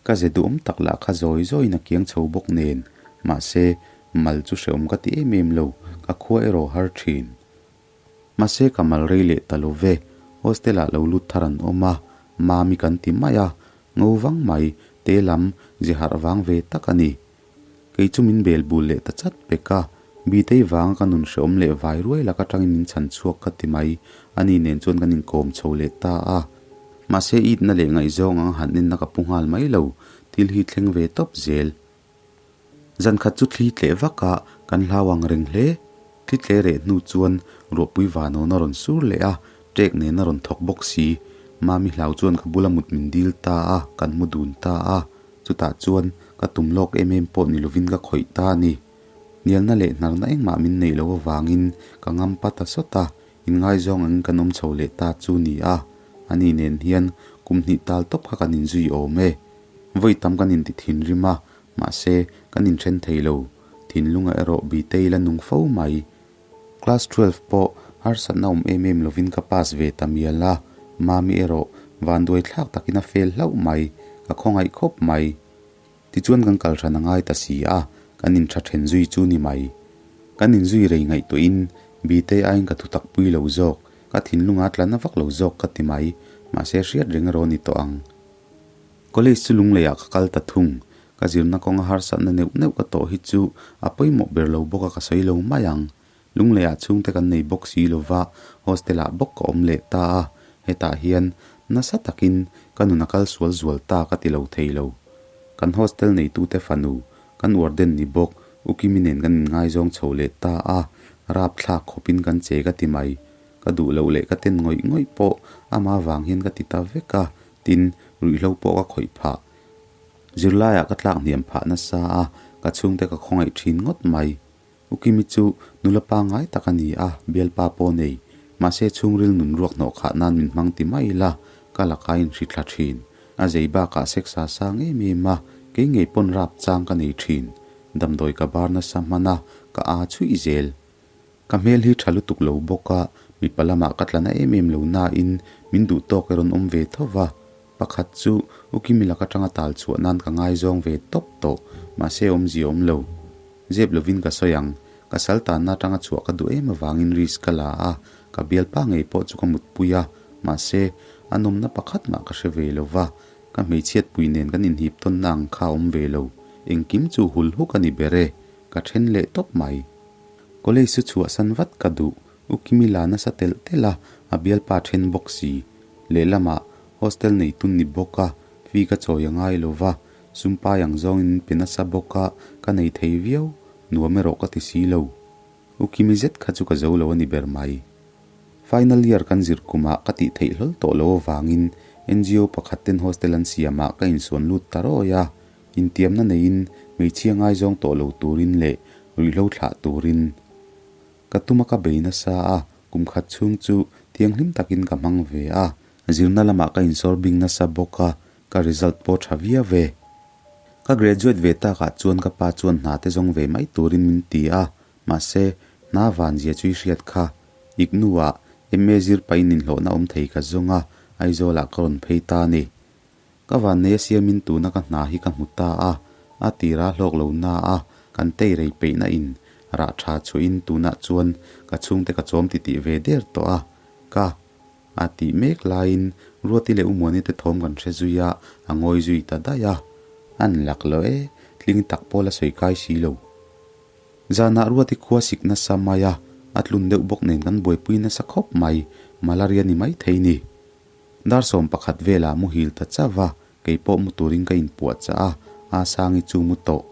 Ka ze duhawm tak lah kha zawi zawiin a kiang chho bawk nen, mahse mal chu hrehawm ka ti em em lo, ka khua erawh har thin. Mahse ka mal rei leh ta lo ve, hostel ah lo lut thar an awm a, Mami kan ti mai a, ngo vang mai, te lam ze harh vang ve tak a ni. Kei chu min bel bul leh ta chat pek a, Bitei vanga ka nun hrehawm leh vai ruai lak atangin min chhan chhuak ka ti mai, ani nen chuan kan inkawm chho leh ta a. Mahse itna leh ngaihzawng ang han enna ka pu nghal mai lo, thil hi thleng ve tawp zel. Zan khat chu thli tleh vak a, kan hlau ang reng hle. Thli tleh reh hnu chuan ruahpui vanawn a rawn sur leh a, ṭek nen a rawn thawk bawk si. Mami hlau chuan ka bula mut min dil ta a, kan mu dun ta a. Chutah chuan ka tum lawk em em pawh ni lovin ka khawih ta a ni. Hnialna leh hnarna engmah min neih loh avangin ka ngam pa ta sawt a, inngaizawng angin kan awm chho leh ta chu ni a. Ani nen hian kum hnih tal tawp kha kan inzui awm e. Vawi tam kan inti thinrim a, mahse kan inthen thei lo. Thinlunga erawh Bitei la nung fo mai. Class 12 pawh harsatna awm em em lovin ka pass ve ta mial a, Mami erawh vanduai thlak takin a fail hlauh mai, ka khawngaih khawp mai. Tichuan kan kal hran a ngai ta si a, kan intha then zui chu ni mai. Kan inzui rei ngaihtuahin Bitei aiin ka thutak pui lo zawk, ka thinlunga tla na vak lo zawk ka ti mai, mahse hriat reng erawh ni tawh ang. College chu lungleiah ka kal ta thung, ka zirna kawnga harsatna neuh neuh ka tawh hi chu a pawimawh ber lo bawk a ka sawi lo mai ang. Lungleiah chhungte kan nei bawk si lova hostel ah bawk ka awm leh ta a, hetah hian nasa takin ka nun a kal sual zual ta ka ti lo thei lo. Kan hostel neitute fanu, kan warden ni bawk, U Kimi nen kan inngaizawng chho leh ta a, rapthlak khawpin kan che ka ti mai. Ka duh loh leh ka ten ngawih ngawih pawh ama vang hian ka ti ta vek a, tin, ruihhlo pawh ka khawih phah. Zirlaiah ka tlak hniam phah nasa a, ka chhungte ka khawngaih thin ngawt mai. U Kimi chu nula pangngai tak a ni a, bialpa pawh nei. Mahse chhungril nun ruak hnawh khah nan min hmang ti mai ila, ka laka in hri thla thin. A zei bakah sex a sang em em a, kei ngei pawn rap chang ka nei thin. Damdawi ka bar nasa hman a, ka aa chhuih zel. Ka hmel hi tha lutuk lo bawk a, mipa lamah ka tla na em em lo nain min duh tawk e rawn awm ve tho va. Pakhat chu U Kimi lak atanga tal chhuah nan ka ngaizawng ve tawp tawh, mahse awmzia awm lo. Zep lovin ka sawi ang, ka sal tanna atanga chhuah ka duh em avangin risk ka la a, ka bialpa ngei pawh chu ka mutpui a, mahse a nawmna pakhat mah ka hre ve lo va, ka hmeichhiatpui nen kan inhip tawnna ang kha a awm ve lo, engkim chu hul huk a ni ber e, ka then leh tawp mai. College chu chhuahsan vat ka duh, U Kimi la nasa telh telh a, a bialpa then bawk si. Lehlamah hostel neitun ni bawk a, fee ka chawi a ngai lo va, sumpai ang zawngin min pe nasa bawk a, ka nei thei viau, nuam erawh ka ti si lo. U Kimi zet kha chu ka zo lo a ni ber mai. Final year kan zir kumah ka tih theih hlawl tawh lo avangin NGO pakhat ten hostel an siamah ka insuan lut ta rawi a, intiamna neiin hmeichhia ngaizawng tawh lo turin leh ruihhlo thlah turin ka tuma ka bei nasa a, kum khat chhung chu thianghlim takin ka hmang ve a, zirna lamah ka insawr bing nasa bawk a, ka result pawh tha viau ve. Ka graduate ve takah chuan ka pa chuan hna te zawng ve mai turin min ti a, mahse hna van zia chu i hriat kha. Iknuah MA zir pahin inhlawhna awm thei ka zawng a, Aizawlah ka rawn phei ta a ni. Ka vannei a siamin tuna ka hna hi ka hmu ta a, a tira hlawk lo na a, kan tei rei peihna in rah tha chhuahin tunah chuan ka chhungte ka chawm titih ve der tawh a, ka a tih mek laiin Ruati leh Umuani te thawm kan hre zui a, a ngawi zui ta daih a. An lak lo e, tling tak pawh la sawi kai si lo. Zanah Ruati khua sik nasa mai a, a tlun deuh bawk nen kan buaipui nasa khawp mai, malaria ni mai thei ni. Dar 11 velah muhil ta chauh a, kei pawh mu turin ka inpuah chah a, a Sangi chu mu tawh.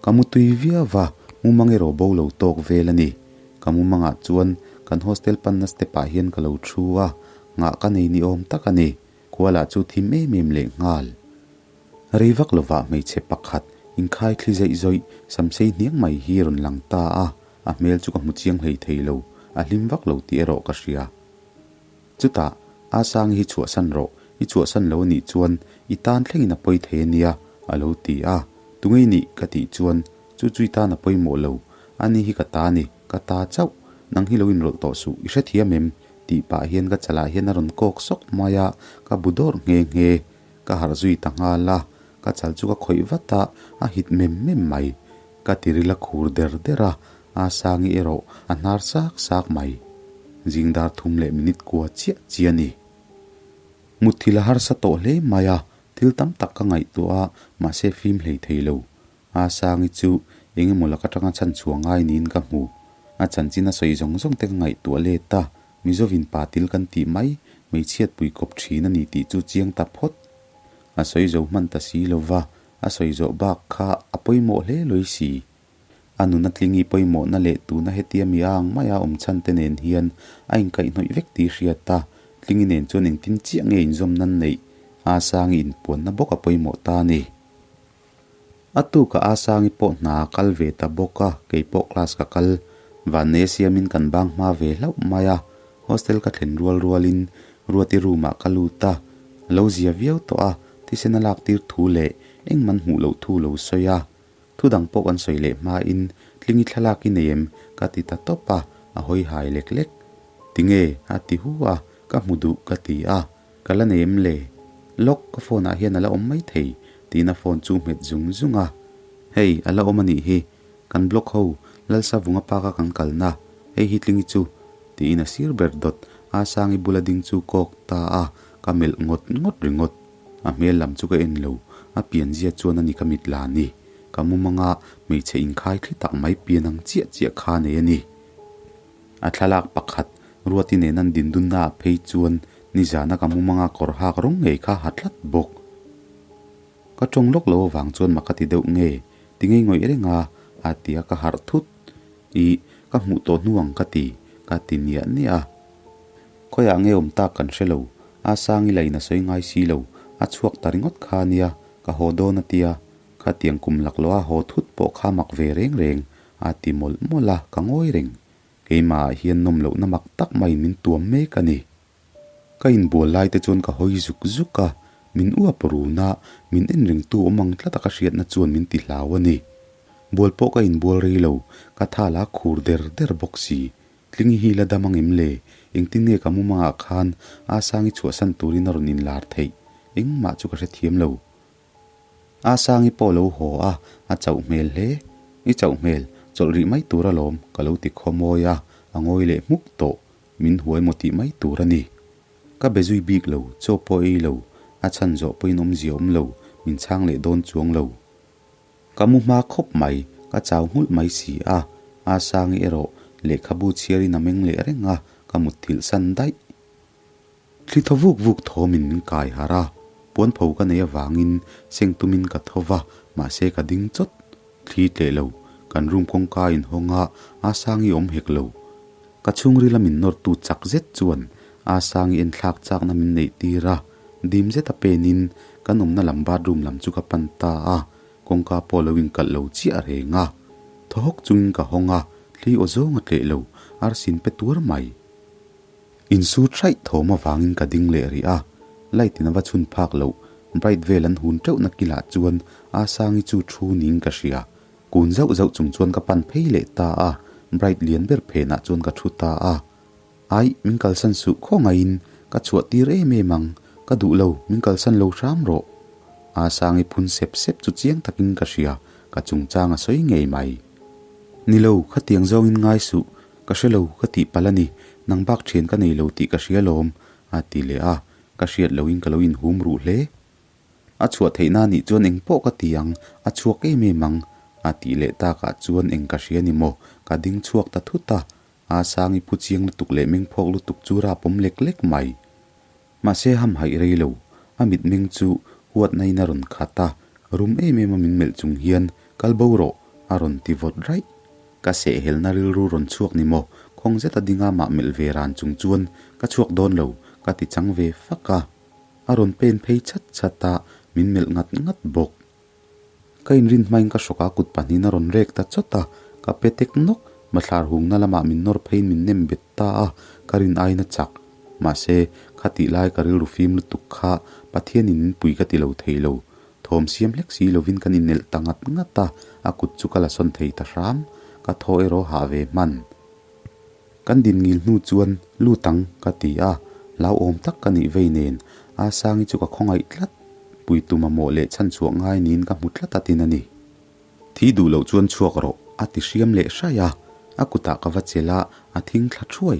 Ka mu tui viau va, mumang erawh bo lo tawk vel a ni. Ka mumangah chuan kan hostel panna step ah hian ka lo thu a, nghah ka nei ni awm tak a ni. Kuala chu thim em em leh nghal. Rei vak lovah hmeichhe pakhat inkhai thli zeih zawih samsei hniang mai hi rawn lang ta a, a hmel chu ka hmu chiang hlei thei lo, a hlim vak lo tih erawh ka hria. Chutah, A Sangi hi chhuahsan rawh, i chhuahsan lo anih chuan i tan thlengin a pawi thei ania, a lo ti a. Tunge i nih? ka tih chuan, Chu chu i tan a pawimawh lo, ani hi ka ta a ni, ka ta chauh, nang hi lo inrawlh tawh suh, i hrethiam em? tih pah hian ka chalah hian a rawn kawk sawk mai a, ka bu dawrh nghe nghe. Ka harh zui ta nghal a, ka chal chu ka khawih vat a, a hit mem mem mai. Ka tiril a khur der der a, A Sangi erawh a hnar sak sak mai. Zing dar thum leh minute kua chiah chiah a ni. Mutthil a harsa tawh hle mai a, thil tam tak ka ngaihtuah a, mahse fim hlei thei lo. A Sangi chu eng emaw lak atanga chhan chhuah ngai niin ka hmu. A chanchin a sawi zawng zawng te ka ngaihtuah let a, Mizovin pa til kan tih mai, hmeichhiat pui kawp thin a ni tih chu chiang ta phawt. A sawi zo hman ta si lo va, a sawi zawh bak kha a pawimawh hle lawi si. A nuna tlingi pawimawhna leh tuna hetia mi a ang maia awm chhan te nen hian a inkaihhnawih vek tih hriat a, tlingi nen chuan engtin chiah nge inzawm nan neih A Sangi inpuanna bawk a pawimawh ta a ni. A tukah A Sangi pawh hna a kal ve ta bawk a, kei pawh class ka kal. Vannei a siamin kan bang hma ve hlauh mai a, hostel ka thlen rual rualin Ruati room ah ka lut a, a lo zia viau tawh a, thisen a lak tir thu leh engman hmuh loh thu lo sawi a. Thu dang pawh kan sawi leh hmain Tlingi thlalak i nei em? ka ti ta tawp a, a hawi hai lek lek. Tinge? a ti hu a, ka hmu duh ka ti a, ka la nei em le? Lawk, ka phone ah hian a la awm mai thei tiin a phone chu hmet zung zung a. Hei, a la awm a nih hi, kan blog ho Lalsavunga park a kan kalna, hei hi Tlingi chu, tiin a sir ber dawt Asangi bula ding chu kawk ta a, ka melh ngawt ngawt ringawt. A hmel lam chu ka en lo, a pianzia chuan a ni ka mit la ni. Ka mumanga hmeichhe inkhai thli tak mai pian ang chiah chiah kha nei a ni. A thlalak pakhat Ruati nen an dindunna ah phei chuan nizana ka mumanga kawr hak rawng ngei kha ha tlat bawk. Ka tawng lawk lo avang chuan mak ka ti deuh nge, ti ngei ngawih reng a, a ti a ka harh thut. Ih, ka hmuh tawh hnu ang ka ti, ka ti niah niah a. Khawiah nge awm tak kan hre lo, a Sangi lain a sawi ngai si lo, a chhuak ta ringawt kha nia, ka haw dawn a tia, khatiang kum laklawh a haw thut pawh kha mak ve reng reng, a ti mawlh mawlh a, ka ngawi reng. Keimahah hian nawm lohna mak tak maiin min tuam mek a ni. Ka inbual lai te chuan ka hawi zuk zuk a, min uap run a, min en rengtu awm ang tlat a ka hriatna chuan min ti hlau a ni. Bual pawh ka inbual rei lo, ka thal a khur der der bawk si. Tlingi hi la dam angem le? Engtin nge ka mumangah khan Asangi chhuahsan turin a rawn inlar theih? Engmah chu ka hrethiam lo. Asangi pawh lo haw a, a chauh hmel hle. I chauh hmel, chawlh rih mai tur alawm, ka lo ti khawmawi a, a ngawi leh hmuk tawh. Min huai maw tih mai tur a ni. Ka be zui bik lo, chaw pawh ei lo, a chhan zawh pawhin awmzia awm lo, min chhang leh dawn chuang lo. Ka mu hma khawp mai, ka chau nghulh mai si a, Asangi erawh lehkhabu chhiarin a meng leh reng a, ka mutthilh san daih. Thli thaw vuk vuk thawmin min kai harh a, puanpho ka nei avangin seng tumin ka tho va, mahse ka ding chawt. Thli tleh lo, kan room kawngka inhawng a, Asangi awm hek lo. Ka chhungrila min nawrtu chak zet chuan Asangi enthlak chakna min neih tir a, dim zeta penin kan awmna lam bathroom lam chu ka pan ta a, kawngka pawh lo inkalh lo chiah reng a. Thaw hawk chungin ka hawng a, thli aw zawng a tleh lo, arsin pe tuar mai. Insut hraih thawm avangin ka ding leh rih a, light in a va chhun phak loh, bright vel an hun teuhna kilah chuan Asangi chu thu niin ka hria. Kun zauh zauh chung chuan ka pan phei leh ta a, bright lian ber phenah chuan ka thu ta a. Aih, min kalsan suh khawngaihin ka chhuah tir em em ang, ka duh lo, min kalsan lo hram rawh. Asangi phun sep sep chu chiang takin ka hria, ka chungchang a sawi ngei mai. Ni lo, khatiang zawngin ngai suh, Ka hre lo, ka tih palh a ni, nang bak thian ka nei lo tih ka hria lawm, a ti leh a, ka hriat loin ka lo inhum ruh hle. A chhuah theihna nih chuan eng pawh ka ti ang, a chhuak em em ang, a tih leh takah chuan eng ka hria ni maw, ka ding chhuak ta thut a, a Sangi phu chiang lutuk leh mengphawk lutuk chu rapawm lek lek mai. Mahse hamhaih rei lo, a mitmeng chu huatna in a rawn khat a, rum em em a min melh chung hian, Kal bo rawh, a rawn ti vawt raih. Ka sehhelna rilru rawn chhuak ni maw, khawng zeta dinga mah melh ve ran chung chuan ka chhuak dawn lo, ka ti chang ve fak a. A rawn pen phei chat chat a, min melh ngat ngat bawk. Ka inrin hmain ka hrawk a kut pahnihin a rawn rek ta chawt a, ka pe tek nawk, mathlar hungna lamah min nawr pheiin min nem bet ta a, ka rin aiin a chak. Mahse, kha tih lai ka rilru fim lutuk kha Pathianin min pui ka ti lo thei lo. Thawm siam hlek si lovin kan inelh ta ngat ngat a, a kut chu ka la sawn thei ta hram, ka thaw erawh hah ve hman. Kan din ngil hnu chuan lut ang ka ti a, hlauhawm tak ka nih vei nen Asangi chu ka khawngaih tlat, puitu mamawh leh chhanchhuah ngai niin ka hmu tlat a tin a ni. Thi duh loh chuan chhuak rawh a ti hriam leh hraih a, a kutah ka va chelh a, a thing thla thuai.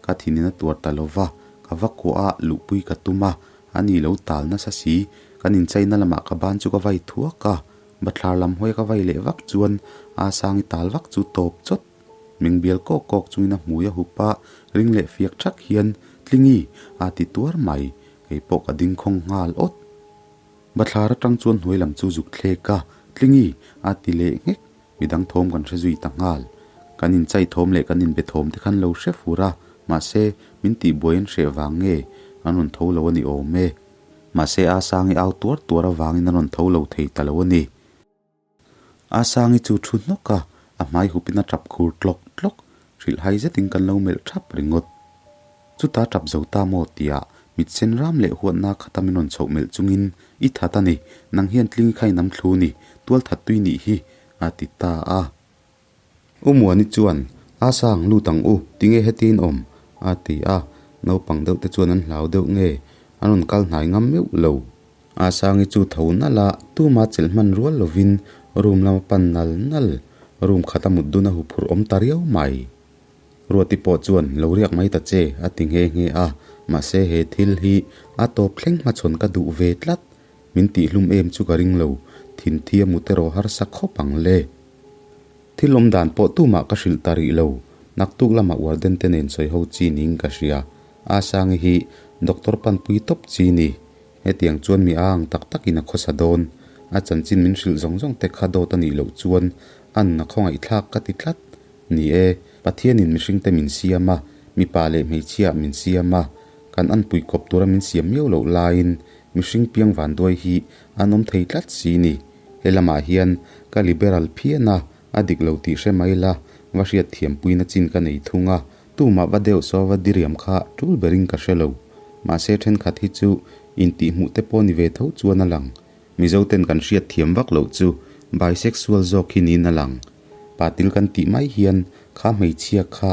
Ka thinin a tuar ta lo va, ka va kuah a, luhpui ka tum a, ani lo tal nasa si, kan inchaina lamah ka ban chu ka vai thuak a, bathlar lam hawi a ka vai leh vak chuan Asangi tal vak chu tawp chawt. Meng bial kawk kawk chungin a hmui a hup a, ring leh fiak thak hian, Tlingi! a ti tuar mai. Kei pawh ka ding khawng nghal awt. Bathlar atang chuan hnuai lam chu zuk thlek a, Tlingi! a ti leh nghek. Midang thawm kan hre zui ta nghal. Kan inchai thawm leh kan inbe thawm te khan lo hre fur a, mahse, min tihbuai an hreh vang nge an rawn tho lo a ni awm e. Mahse, a Sangi au tuar tuar avangin an rawn tho lo thei ta lo a ni. Asangi chu thu hnawk a, a hmai hupin a tap khur tlawk tlawk, hrilh hai zetin kan lo melh thap ringawt. Chuta tap zo ta maw tia mit sen ram leh huatna khata min rawn chhoh melh chungin, I that a ni, nang hian tling kha i nam thlu ni, tual that tui nih hi, a ti ta a. U Muani chuan, Asang, lut ang u, tinge heti in awm? a ti a, naupang deuh te chuan an hlau deuh nge, an rawn kal hnai ngam meuh lo. Asangi chu tho nalh a, tuma chelh hman rual lovin room lama pan nal nal. Room khata mut dun a huphurh awm ta riau mai. Ruati pawh chuan lo riak mai ta che a ti nghe nghe a, mahse he thil hi a tawp thleng hmachhawn ka duh ve tlat. Min tihhlum em chu ka ring lo, thinthi a mut erawh harsa khawp ang le. Thil awm dan pawh tumah ka hrilh ta rih lo, naktuk lamah warden te nen sawi ho chi niin ka hria. Asangi hi doctor panpui tawp chi ni. Hetiang chuan mi a ang tak takin a khawsa dawn. A chanchin min hrilh zawng zawng te kha dawt a nih loh chuan a nuna khawngaihthlak ka ti tlat. Ni e, Pathianin mihringte min siam a, mipa leh hmeichhia min siam a, kan anpui kawp tura min siam miau loh laiin mihring piang vanduai hi an awm thei tlat si ni. He lamah hian ka liberal phian a, a dik lo tih hre mai la, va hriat thiampuina chin ka nei thung a, tumah va deuh saw va diriam kha tul berin ka hre lo. Mahse thenkhat hi chu intihhmuh te pawh ni ve tho chuan a lang. Mizoten kan hriat thiam vak loh chu bisexual zawk hi niin a lang. Patil kan tih mai hian kha hmeichhia kha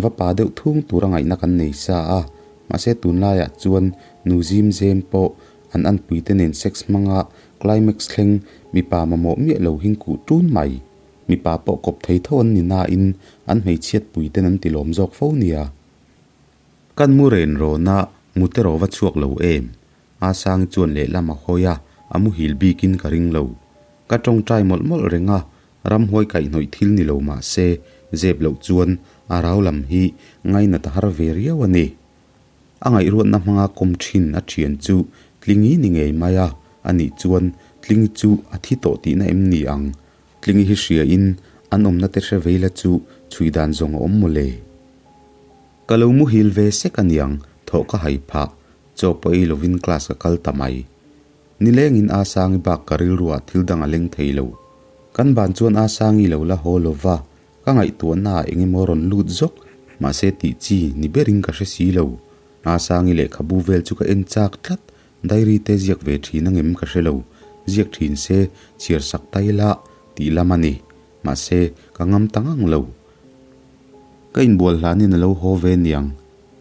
va pa deuh thung tura ngaihna kan nei sa a, mahse tunlaiah chuan nu zim zem pawh an anpuite nen sex hmanga climax thleng mipa mamawh miah lo hing kuh tun mai. Mipa pawh kawp thei tho an ni nain an hmeichhiat puiten an tilawm zawk fo nia. Kan mu ren rawn a, mute rawh va chhuak lo em? Asangi chuan lehlam a hawi a, a muhil bikin ka ring lo. Ka tawngtai mawlh mawlh reng a, ramhuai kaihhnawih thil ni lo mah se, zep loh chuan a rau lam hi ngainat a har ve riau a ni. A ngaihruatna hmanga kawm thin a thian chu Tlingi ni ngei mai a, anih chuan Tlingi chu a thi tawh tihna em ni ang? Tlingi hi hriain an awmna te hre vei la chu chhui dan zawng a awm maw le? Ka lo muhil ve sek aniang, thawh ka hai phah, chaw pawh ei lovin class ka kal ta mai. Nilengin Asangi bak ka rilruah thil dang a leng thei lo. Kan ban chuan Asangi lo la haw lova, ka ngaihtuahnaah eng emaw rawn lut zawk, mahse tih chi ni berin ka hre si lo. Asangi lehkhabu vel chu ka en chak tlat, diary te ziak ve thin angem ka hre lo, ziak thin se chhiar sak ta ila tih lam a ni. Mahse, ka ngam ta ngang lo. Ka inbual hlanin a lo haw ve niang.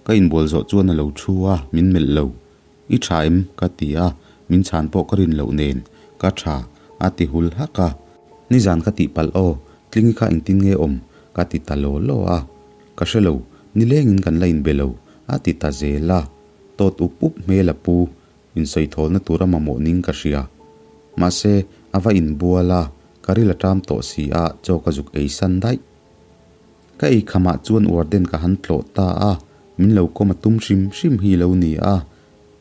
Ka inbual zawh chuan a lo thu a, min melh lo. I tha em? ka ti a, min chhan pawh ka rin loh nen. Ka tha, a ti hul hak a. Nizan ka tih palh aw, Tlingi kha engtin nge awm? ka ti ta law law a. Ka hre lo, nilengin kan la inbe lo, a ti ta zel a. Tawt up up hmel a pu, Insawithawlna tura mamawh ning ka hria. Mahse, a va inbual a, ka ril a ṭam tawh si a, chaw ka zuk ei san daih. Ka ei khamah chuan warden ka han tlawh ta a, min lo kawm a tum hrim hrim hi lo ni a.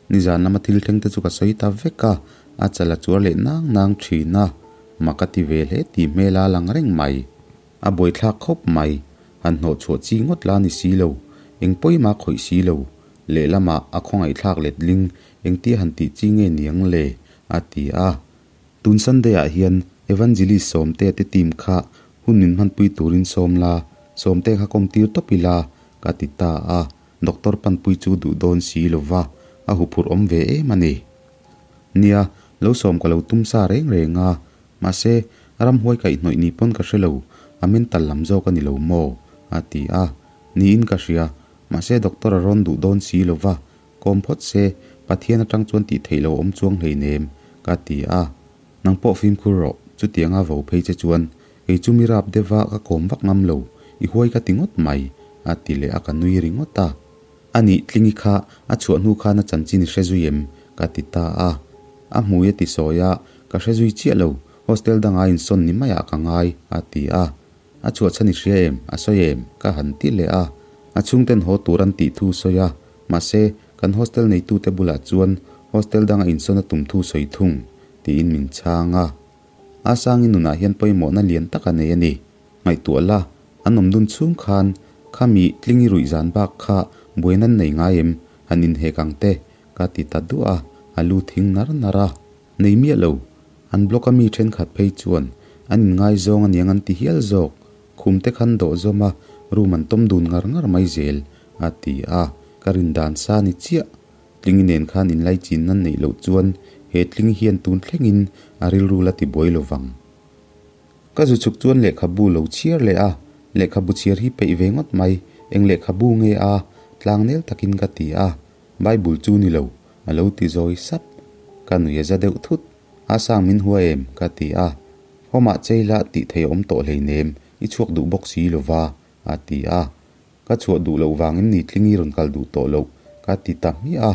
Nizan lama thil thleng te chu ka sawi ta vek a, a chal a chuar leh nang nang ṭhin a, mak a ti ve hle tih hmel a lang reng mai. A buaithlak khawp mai, han hnawh chhuah chi ngawt la ni si lo, eng pawimah khawih si lo, lehlamah a khawngaihthlak letling engtia han tih chi nge niang le? a ti a. Tun Sunday ah hian Evangelist Sawmtea te team kha hun min hmanpui turin sawm la, Sawmtea kha kawm tir tawp ila ka ti ta a, Doctor panpui chu duh dawn si lova a huphurh awm ve em a ni. Nia, lo sawm ka lo tum sa reng reng a, Mahse, ramhuai kaihhnawih ni pawn ka hre lo, a mental lam zawk a ni lo maw? a ti a. Niin ka hria, mahse doctor a rawn duh dawn si lo va, kawm phawt se, Pathian atang chuan tih theih lo awm chuang hleinem, ka ti a. Nang pawh fimkhur rawh, chutianga vo phei che chuan kei chu mi rap deuh va ka kawm vak ngam lo, i huai ka ti ngawt mai, a ti leh a ka nui ringawt a. A nih Tlingi kha a chhuah hnu khan a chanchin i hre zui em? ka ti ta a. A hmui a ti sawi a, Ka hre zui chiah lo, hostel danga insawn ni maiah ka ngai, a ti a. A chhuah chhan i hria em? A sawi em? Ka han ti leh a. A chhungten haw tur an tih thu sawi a, mahse, kan hostel neitute bulah chuan hostel danga insawn a tum thu sawi thung, tiin min chhang a. A Sangi nunah hian pawimawhna lian tak a nei a ni. Ngaihtuah la, an awm dun chhung khan khami tlingi ruih zan bak kha buaina an nei ngai em? Han inhek ang te, ka ti ta duah a, a lu thing nar nar a. Nei miah lo, an block a mi thenkhat phei chuan an inngaizawng aniang an ti hial zawk, khum te khan dawh zawm a, room an tawm dun ngar ngar mai zel, a ti a, ka rin dan sa ni chiah. Tlingi nen khan inlaichin nan neih loh chuan he tling hian tun thlengin a rilru la ti buai lo vang. Ka zu chhuk chuan lehkhabu lo chhiar leh a, lehkhabu chhiar hi peih ve ngawt mai, eng lehkhabu nge a, tlangnel takin ka ti a, Bible chu ni lo, a lo ti zawi sap. Ka nui a za deuh thut. A sang min hua em? ka ti a. Hawmah chei la tih thei a awm tawh hleinem, I chhuak duh bawk si lo va, a ti a. Ka chhuah duh loh vangin ni tlingi rawn kal duh tawh loh, ka ti ta hmiah a.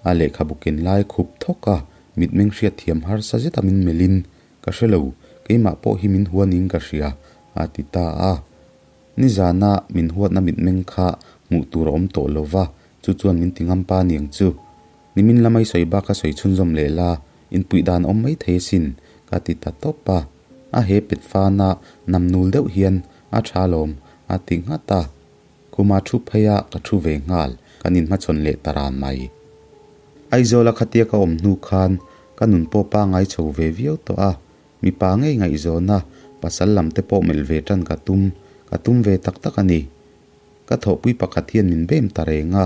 A lehkhabu ken lai khup thawk a, mitmeng hriatthiam harsa zeta min melhin, Ka hre lo, keimah pawh hi min huanin ka hria, a ti ta a. Nizana min huatna mitmeng kha hmuh tur a awm tawh lo va, chu chuan min ti ngam pa niang chu. Nimin lamai sawi bak ka sawi chhunzawm leh la, inpuih dan a awm mai thei asin, ka ti ta tawp a. A he pet fana nam nul deuh hian a tha lawm, a ti nghat a. Khuma thu phei a ka thu ve nghal, kan inhmachhawn leh ta ran mai. Aizawla khatia ka awm hnu khan ka nun pawh pangai chho ve viau tawh a, mipa ngei ngaihzawn a, pasal lam te pawh melh ve tan ka tum, ka tum ve tak tak a ni. Ka thawhpui pakhat hian min bem ta reng a,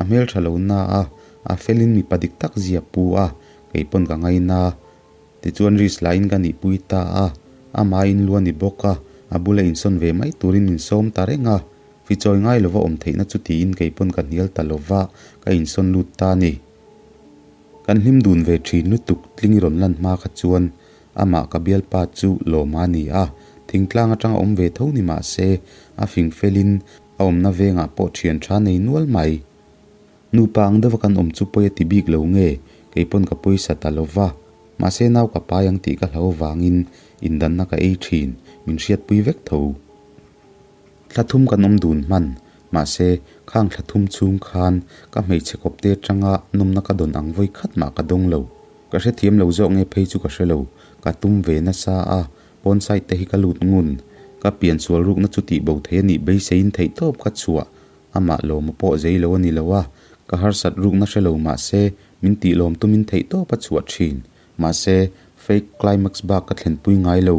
a hmeltha lo na a, a felin mipa dik tak zia pu a, kei pawn ka ngaina. Tichuan risk lain ka nihpui ta a, amah in lu a ni bawk a, a bula insawn ve mai turin min sawm ta reng a, fichawi ngai lova awm theihna chu tiin kei pawn ka hnial ta lova, ka insawn lut ta a ni. Kan hlim dun ve thin lutuk tling i rawn lan hma kha chuan amah ka bialpa chu lawma a ni a, thingtlang atanga awm ve tho ni mah se a fing felin a awmna vengah pawh thian tha nei nual mai. Nupa ang deuha kan awm chu pawi a ti bik lo nge, kei pawn ka pawisa ta lo va, mahse nau ka pai ang tih ka hlau avangin indanna ka ei thin, min hriatpui vek tho. Thla thum kan awm dun hman, mahse khang thla thum chhung khan ka hmeichhe kawpte atanga nawmna ka dawn ang vawi khat mah ka dawng lo. Ka hrethiam lo zawk nge phei chu ka hre lo, ka tum ve nasa a, pawn side te hi ka lut ngun. Ka pian sual rukna chu tih bo thei a nih beiseiin theihtawp ka chhuah, amah lawma pawh zei lo a ni lo a, ka harsat rukna hre lo mahse min tih lawm tumin theihtawp a chhuah thin. Mahse fake climax bak ka thlenpui ngai lo.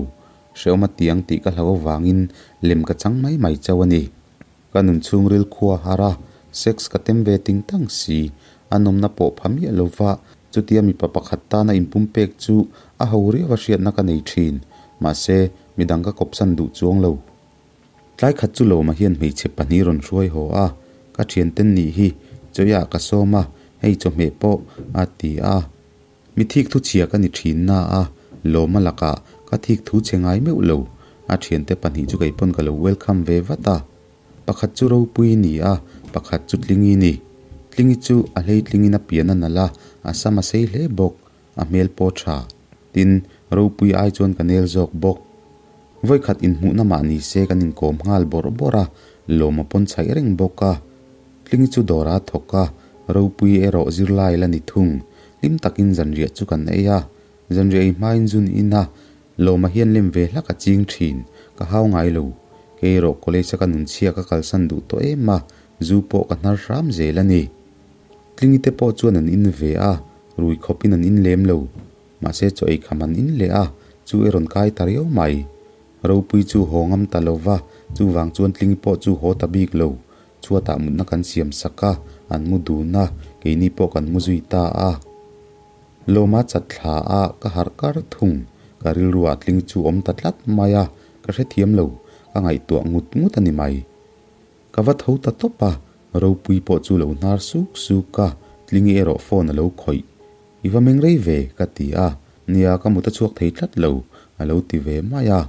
Hrehawm a ti ang tih ka hlau avangin lem ka chang mai mai chauh a ni. Ka nun chhungril khua har a, sex ka tem ve ting tang si. A nawmna pawh pha miah lo va, chutia mipa pakhat tana inpum pek chu a ho riau a hriatna ka nei thin. Mahse, midang ka kawpsan duh chuang lo. Tlai khat chu Lawma hian hmeichhe pahnih rawn hruai haw a, ka thianten nih hi chawiah ka sawm a, hei chawhmeh pawh a ti a. Mi thik thu chhia ka ni thin na a, Lawma lakah ka thik thu chhe ngai meuh lo. A thiante pahnih chu kei pawn ka lo welcome ve vat a. Pakhat chu Ropui ni a, pakhat chu Tlingi ni. Tlingi chu a hleitlingin a pian a nalh a, a sam a sei hle bawk. A hmel pawh tha. Tin, Ropui ai chuan ka nel zawk bawk. Vawikhat inhmuhna mah ni se kan inkawm nghal bawrh bawrh a, lawm a pawn chhaih reng bawk a. Tlingi chu dawr a thawk a, Ropui erawh zirlai la ni thung. Hlim takin zanriah chu kan ei a. Zanriah ei hmain zun in a, lawma hian lem ve hlak a ching thin. Ka hau ngai lo. Kei erawh college a ka nunchhia ka kalsan duh tawh em a, zu pawh ka hnar hram zel a ni. Tlingi te pawh chuan an in ve a, rui khawpin an in lem lo. Mahse chaw ei kham an in leh a, chu e rawn kai ta riau mai. Ropui chu haw ngam ta lo va, chuvang chuan Tlingi pawh chu haw ta bik lo. Chhuatah mutna kan siam sak a, an mu dun a, keini pawh kan mu zui ta a. Lawma chat thla a, ka harh kar thung. Ka rilruah Tlingi chu awm ta tlat mai a, ka hrethiam lo, ka ngaihtuah ngut ngut a ni mai. Ka va tho ta tawp a, Ropui pawh chu lo hnar suk suk a, Tlingi erawh phone a lo khawih. I va meng rei ve, ka ti a, nia ka mut a chhuak thei tlat lo, a lo ti ve mai a.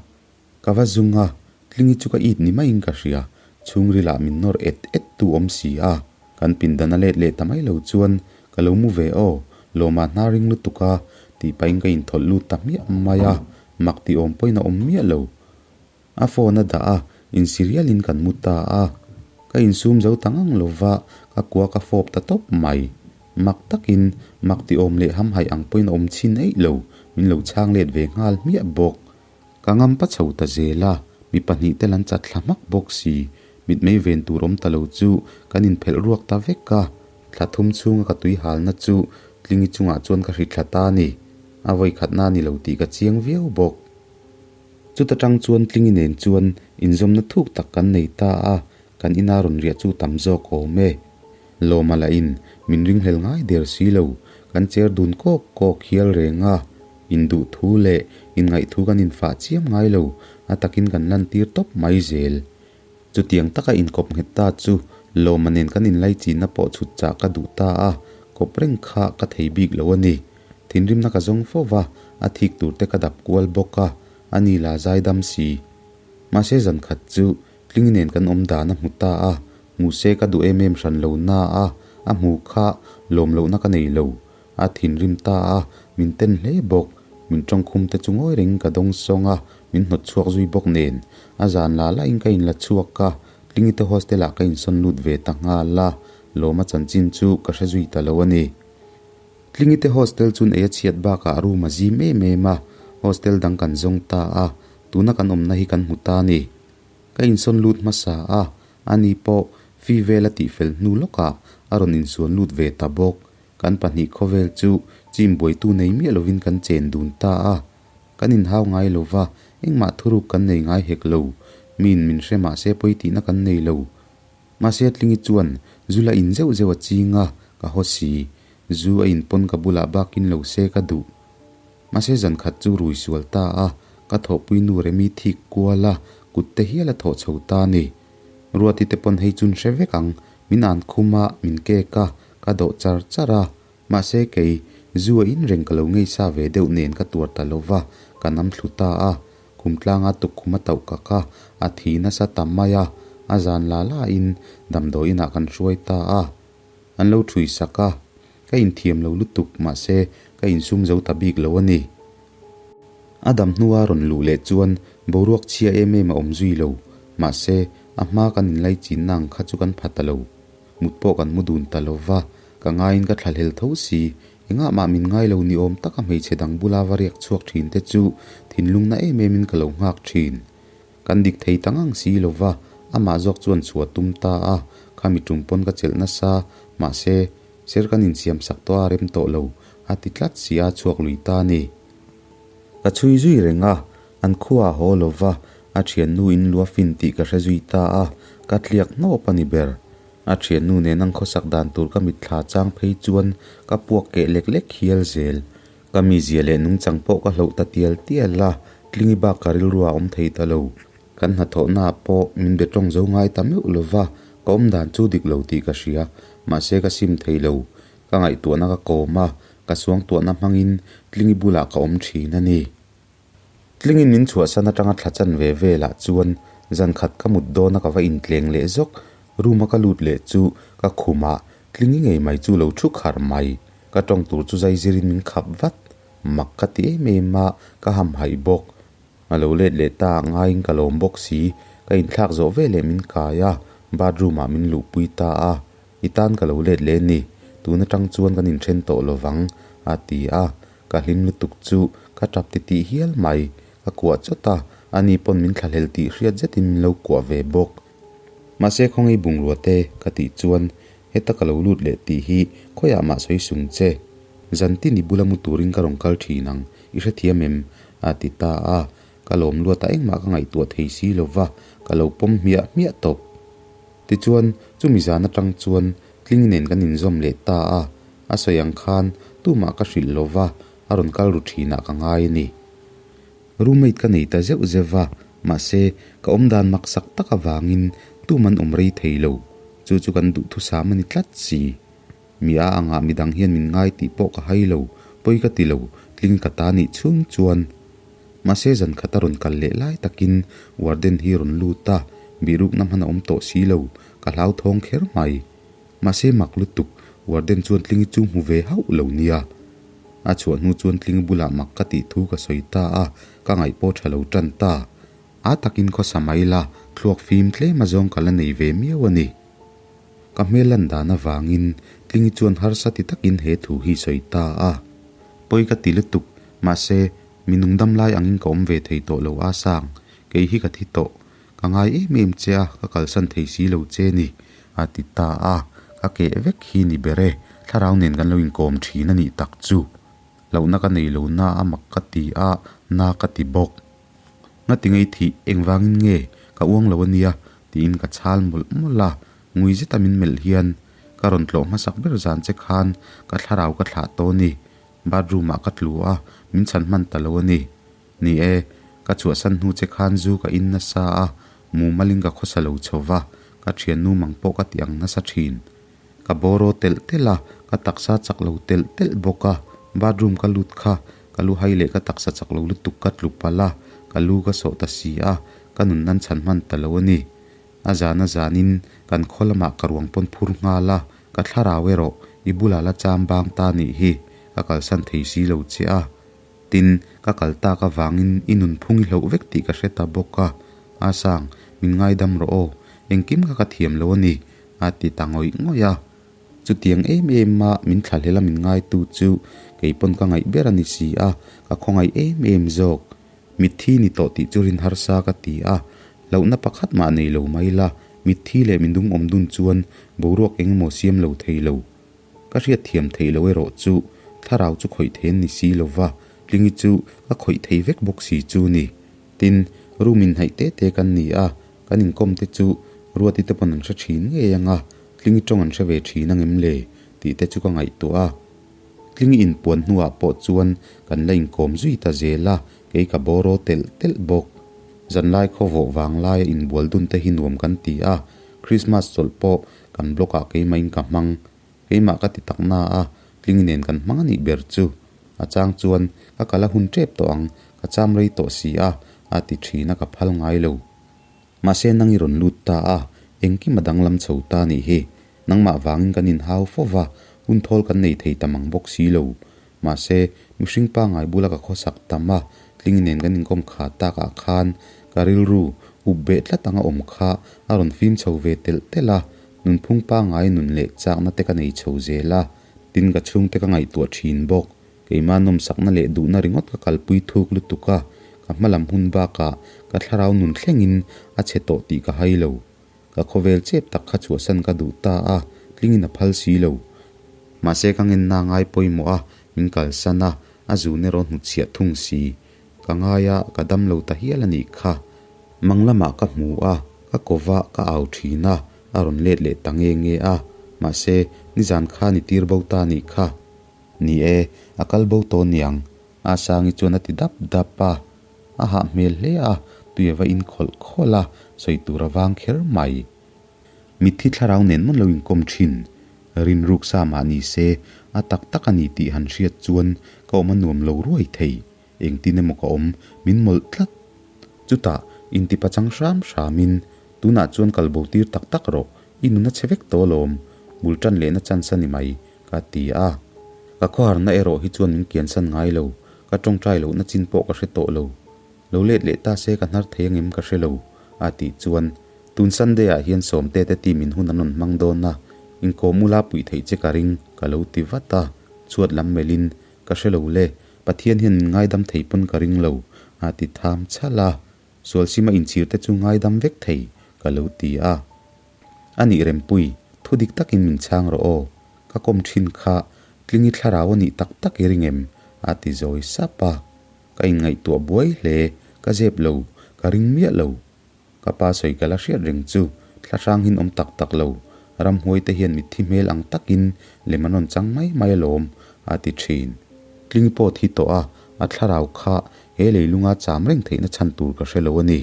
Ka va zung a, Tlingi chu ka it ni maiin ka hria, chhungrilah min nawr et et tu awm si a. Kan pindan a let leh ta mai lo chuan ka lo mu ve aw, lawma hnar ring lutuk a, tih pahin ka inthawlh lut ta hmiah mai a, mak ti awm pawhin a awm miah lo. A phone a dah a, insi rialin kan mu ta a. Ka insum zo ta ngang lo va, ka kua ka fawp ta tawp mai. Mak takin, mak ti awm leh hamhaih ang pawhin a awm chhin eih lo, min lo chhang let ve nghal hmiah bawk. Ka ngampa chho ta zel a, mi pahnih te lan chat thla hmak bawk si. Mitmei ven tur awm ta lo chu kan inphelh ruak ta vek a, thla thum chhunga ka tui halna chu tlingi chungah chuan ka hri thla ta a ni. A vawikhatna a ni lo tih ka chiang viau bawk. Chuta tang chuan Tlingi nen chuan inzawmna thuk tak kan nei ta a, kan ina rawn riah chu tam zawk awm e. Lawma lahin min ringhlel ngai der si lo, kan cher dun kawk kawk hial reng a, induh thu leh inngaih thu kan infah chiam ngai lo, a takin kan lantir tawp mai zel. Chutiang taka inkawp nghet ta chu Lawma nen kan inlaichinna pawh chhut chah ka duh ta a, kawp reng kha ka thei bik lo a ni. Thinrimna ka zawng fo va, a thik tur te ka dap kual bawk a, a ni la zaidam si. Mahse zan khat chu Tlingi nen kan awm dan a hmu ta a, hmu se ka duh em em hran lo na a, a hmu kha lawm lohna ka nei lo. A thinrim ta a, min ten hle bawk. Min tawngkhum te chu ngawi rengin ka dawng sawng a, min hnawt chhuak zui bawk nen. A zan la lahin ka inla chhuak a, Tlingi te hostel ah ka insawn lut ve ta nghal a, lawma chanchin chu ka hre zui ta lo a ni. Tlingi te hostel chun ei a chhiat bakah room a zim em em a, hostel dang kan zawng ta a, tuna kan awmna hi kan hmu ta a ni. Ka insawn lut hmasa a, ani pawh fee vel a tihfel hnu lawkah a rawn insuan lut ve ta bawk. Kan pahnih khawvel chu chim buaitu nei miah lovin kan chen dun ta a, kan inhau ngai lo va, engmah thuruk kan nei ngai hek lo. Miin min hre mahse pawi tihna kan nei lo. Mahse Tlingi chuan zu la in zeuh zeuh a ching a, ka haw si. Zu a in pawn ka bulah bakin lo se ka duh. Mahse zan khat chu rui sual ta a, ka thawhpui nu Remi thik kual a, kut te hial a thawh chho ta a ni. Ruati te pawn hei chun hre vek ang, min an khum a, min kek a, ka dawh char char a. Mahse kei, zu a in reng ka lo ngei sa ve deuh nen ka tuar ta lo va, ka nam thlu ta a. Khum tlanga tukkhum a tauh kak a, a thi nasa ta mai a, a zan la la in damdawi inah kan hruai ta a. An lo thui sak a, ka inthiam lo lutuk mahse ka insum zo ta bik lo a ni. A dam hnua rawn luh leh chuan boruak chhia em em a awm zui lo, mahse a hma kan inlai chinna ang kha chu kan pha ta lo. Mut pawh kan mu dun ta lo va, ka ngaiin ka thlahlel tho si. Engah mah min ngai lo ni awm taka hmeichhe dang bula va riak chhuak thin te chu thinlung na em emin ka lo nghak thin. Kan dik thei ta ngang si lo va, amah zawk chuan chhuah tum ta a, khami tum pawn ka chelh nasa, mahse, ser kan insiam sak tawh a rem tawh lo, a ti tlat si a chhuak lui ta a ni. Ka chhui zui reng a, an khuaah haw lo va, a thiannu in lua fin tih ka hre zui ta a, ka tliak hnawp a ni ber. A thiannu nen ang khawsak dan tur ka mitthla chang phei chuan ka puak keh lek lek hial zel. Ka mizia leh nungchang pawh ka hloh ta tial tial a, tlingi bak ka rilru a awm thei ta lo. Kan hnathawhnaah pawh min be tawng zo ngai ta meuh lo va, ka awm dan chu dik lo tih ka hria, mahse ka sim thei lo. Ka ngaihtuahna ka kawm a, ka suangtuahna hmangin tlingi bulah ka awm thin a ni. Tlingin min chhuahsan atanga thla chan ve velah chuan zan khat ka mut dawna ka va intleng leh zawk. Room a ka lut leh chu ka khumah tlingi ngei mai chu lo thu khar mai. Ka tawng tur chu zai zirin min khap vat. Mak ka ti em em a, ka hamhaih bawk. A lo let leh ta ah ngaiin ka lawm bawk si. Ka inthlak zawh veleh min kai a, bathroom ah min luhpui ta a. I tan ka lo let leh ni, tun atang chuan kan inthen tawh lovang, a ti a. Ka hlim lutuk chu ka tap ti tih hial mai. Ka kuah chawt a, ani pawn min thlahlel tih hriat zetin min lo kuah ve bawk. Mahse khawngaih bungrua te ka tih chuan heta ka lo lut leh tih hi khawiah mah sawi sung che. Zantin i bula mu turin ka rawn kal thin ang, i hrethiam em? a ti ta a. Ka lawm luatah engmah ka ngaihtuah thei si lo va, ka lo pawm hmiah hmiah tawp. Tichuan, chumi zan atang chuan Tling nen kan inzawm leh ta a, a sawi ang khan tumah ka hrilh lo va, a rawn kal ru thinah ka ngai a ni. Roommate ka nei ta zeuh zeuh va, mahse, ka awmdan maksak tak avangin tum an awm rei thei lo, chu chu kan duhthusam a ni tlat si. Mi a angah midang hian min ngai tih pawh ka hai lo, pawi ka ti lo, Tling ka ta nih chhung chuan. Mahse zan khat a rawn kal leh lai takin warden hi rawn lut a, bihrukna hman a awm tawh si lo, ka hlauthawng kher mai. Mahse mak lutuk, warden chuan Tlingi chu hmu ve hauh lo nia. A chhuah hnu chuan Tlingi bulah mak ka tih thu ka sawi ta a, ka ngaih pawh tha lo tan ta. A takin khawsa mai la, thluak fim tlem a zawng ka la nei ve miau a ni. Ka hmel lan dan avangin Tlingi chuan harsa ti takin he thu hi sawi ta a. Pawi ka ti lutuk, mahse mi nungdam lai angin ka awm ve thei tawh lo a sang, kei hi ka thi tawh. Ka ngai em em che a, ka kalsan thei si lo che ni, a ti ta a. Ka keh vek hi ni ber e, thlarau nen kan lo inkawm thin a nih tak chu. Hlauhna ka nei lo na a mak ka ti a, na ka ti bawk. Ngati ngei thih engvangin nge ka uang lo a nia tiin ka chhal mawlh mawlh a, ngui zeta min melh hian ka rawn tlawh hmasak ber zan che khan ka thlarau ka thlah tawh a ni, bathroom ah ka tlu a, min chhan hman ta lo a ni. Ni e, ka chhuahsan hnu che khan zu ka in nasa a, mumalin ka khawsa lo chho va, ka thiannu mang pawh ka ti ang nasa thin. Ka bawraw telh telh a, ka taksa chak lo telh telh bawk a, bathroom ka lut kha, ka lu hai leh ka taksa chak lo lutuk ka tlu palh a, ka lu ka sawh ta si a, Ka nun nan chhan hman ta lo a ni. A zan a zanin kan khaw lamah ka ruang pawn phur nghal a, ka thlarau erawh i bulah la cham bang ta nih hi ka kalsan thei si lo che a. Tin, ka kal tak avangin i nunphung i hloh vek tih ka hre ta bawk a. A sang, min ngaidam rawh aw, engkim kha ka thiam lo a ni, a ti ta ngawih ngawih a. Chutiang em em a min thlahlel a min ngaitu chu kei pawn ka ngaih ber a ni si a, ka khawngaih em em zawk. Mitthi ni tawh tih chu rin harsa ka ti a, hlauhna pakhat mah nei lo mai la, mitthi leh mindung awm dun chuan boruak eng emaw siam lo thei lo. Ka hriat thiam theih lo erawh chu thlarau chu khawih thei an ni si lo va, tlingi chu ka khawih thei vek bawk si chu ni. Tin, room inhnaih te te kan ni a, kan inkawm te chu Ruati te pawn an hre thin ngei ang a, tlingi tawng an hre ve thin ang em le tih te chu ka ngaihtuah a. Tlingi inpuan hnuah pawh chuan kan la inkawm zui ta zel a, kei ka bawraw telh telh bawk. Zanlai khawvawh vanglaia inbual dun te hi nuam kan ti a, Christmas chawlh pawh Kan block ah keimahin ka hmang. Keimah ka ti tak na a, tlingi nen kan hmang a nih ber chu. A chang chuan ka kal a hun tep tawh ang, ka cham rei tawh si a, a ti thin a ka phal ngai lo. Mahse nang i rawn lut ta a, engkim a danglam chho ta nih hi. Nangmah vangin kan inhau fo va, hun thawl kan nei thei ta mang bawk si lo. Mahse, mihring pangngai bula ka khawsak tam a, tlingi nen kan inkawm kha takah khan ka rilru up beh tlat anga awm kha a rawn fim chho ve telh telh a, nunphung pangngai nun leh chakna te ka nei chho zel a, tin ka chhungte ka ngaihtuah thin bawk. Keimah nawmsakna leh duhna ringawt ka kalpui thuk lutuk a, ka hmalam hun bakah ka thlarau nun thlengin a chhe tawh tih ka hai lo. Ka khawvel chep tak kha chhuahsan ka duh ta a, tlingin a phal si lo. Mahse ka ngenna ngai pawimawh a, min kalsan a, a zun erawh hnutchhiah thung si. Ka ngai a, ka dam lo ta hial a nih kha. Mang lamah ka hmu a, ka ko va, ka au thin a, a rawn let leh ta nge nge a. Mahse, nizan khan i tir bo ta a nih kha. Ni e, a kal bo tawh niang. A Sangi chuan a ti dap dap a. A hah hmel hle a, tui a va in khawlh khawlh a, sawi tur a vang kher mai. Mitthi thlarau nen mawn lo inkawm thin. Rinruk sa mah ni se, a tak tak a ni tih han hriat chuan ka awm a nuam lo ruai thei. Engtin emaw ka awm, min mawlh tlat. Chutah, intipachang hram hramin, tunah chuan kal bo tir tak tak rawh, i nun a chhe vek tawh alawm, bul tan lehna chance a ni mai, ka ti a. Ka khawharna erawh hi chuan min kiansan ngai lo, ka tawngtai lohna chin pawh ka hre tawh lo. Lo let leh ta se ka hnar thei angem ka hre lo, a tih chuan tun Sunday ah hian Sawmte te team in hun an rawn hmang dawn a, inkawm ula puih theih che ka ring, ka lo ti vat a, chhuat lam melhin ka hre lo le, Pathian hian min ngaidam thei pawn ka ring lo, a ti tham chhalh a, sualsima inchhir te chu ngaidam vek thei, ka lo ti a. A nih Rempui, thu dik takin min chhang rawh aw. Ka kawm thin kha, Tlingi thlarau a nih tak tak i ring em? a ti zawi sap a. Ka inngaihtuah buai hle, ka zep lo, ka ring miah lo. Ka pa sawi ka la hriat reng chu, thlahrang hin awm tak tak lo, ramhuai te hian mitthi hmel ang takin lem an rawn chang mai mai alawm, a ti thin. Tlingi pawh thi tawh a, a thlarau kha he leilunga cham reng theihna chhan tur ka hre lo a ni.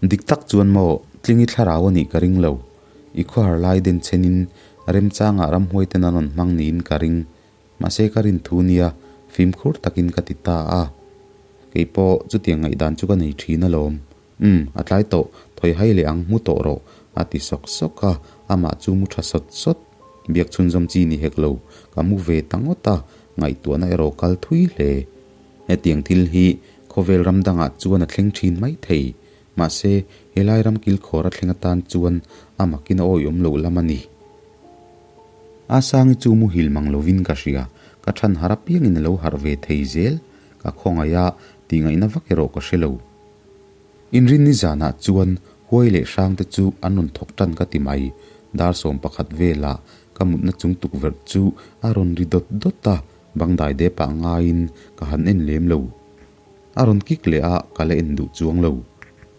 Dik tak chuan maw, Tlingi thlarau a nih ka ring lo. I khawhar lai den chenin remchangah ramhuai ten an rawn hmang niin ka ring. Mahse ka rin thu nia, fimkhur takin ka ti ta a. Kei pawh chutiang ngaihdan chu ka nei thin alawm. Umm, a tlai tawh, thawi hai leh ang mu tawh rawh, a ti sawk sawk a, amah chu mu tha sawt sawt. Biak chhunzawm chi ni hek lo, ka mu ve ta ngawt a, ngaihtuahna erawh kal thui hle. Hetiang thil hi khawvel ram dangah chuan a thleng thin mai thei. Mahse, helai ram kilkhawr a thleng atan chuan a makin a awihawm loh lam a ni. A Sangi chu muhil mang lovin ka hria, ka than harh apiangin a lo harh ve thei zel. Ka khawngaih a, tihngaihna vak erawh ka hre lo. Inrinni zanah chuan huai leh hrangte chu an rawn thawk tan ka ti mai. Dar 11 velah ka mutna chung tukverh chu a rawn ri dawt dawt a, Bangdai dep ah ngaiin ka han en lem lo. A rawn kik leh a, ka la en duh chuang lo.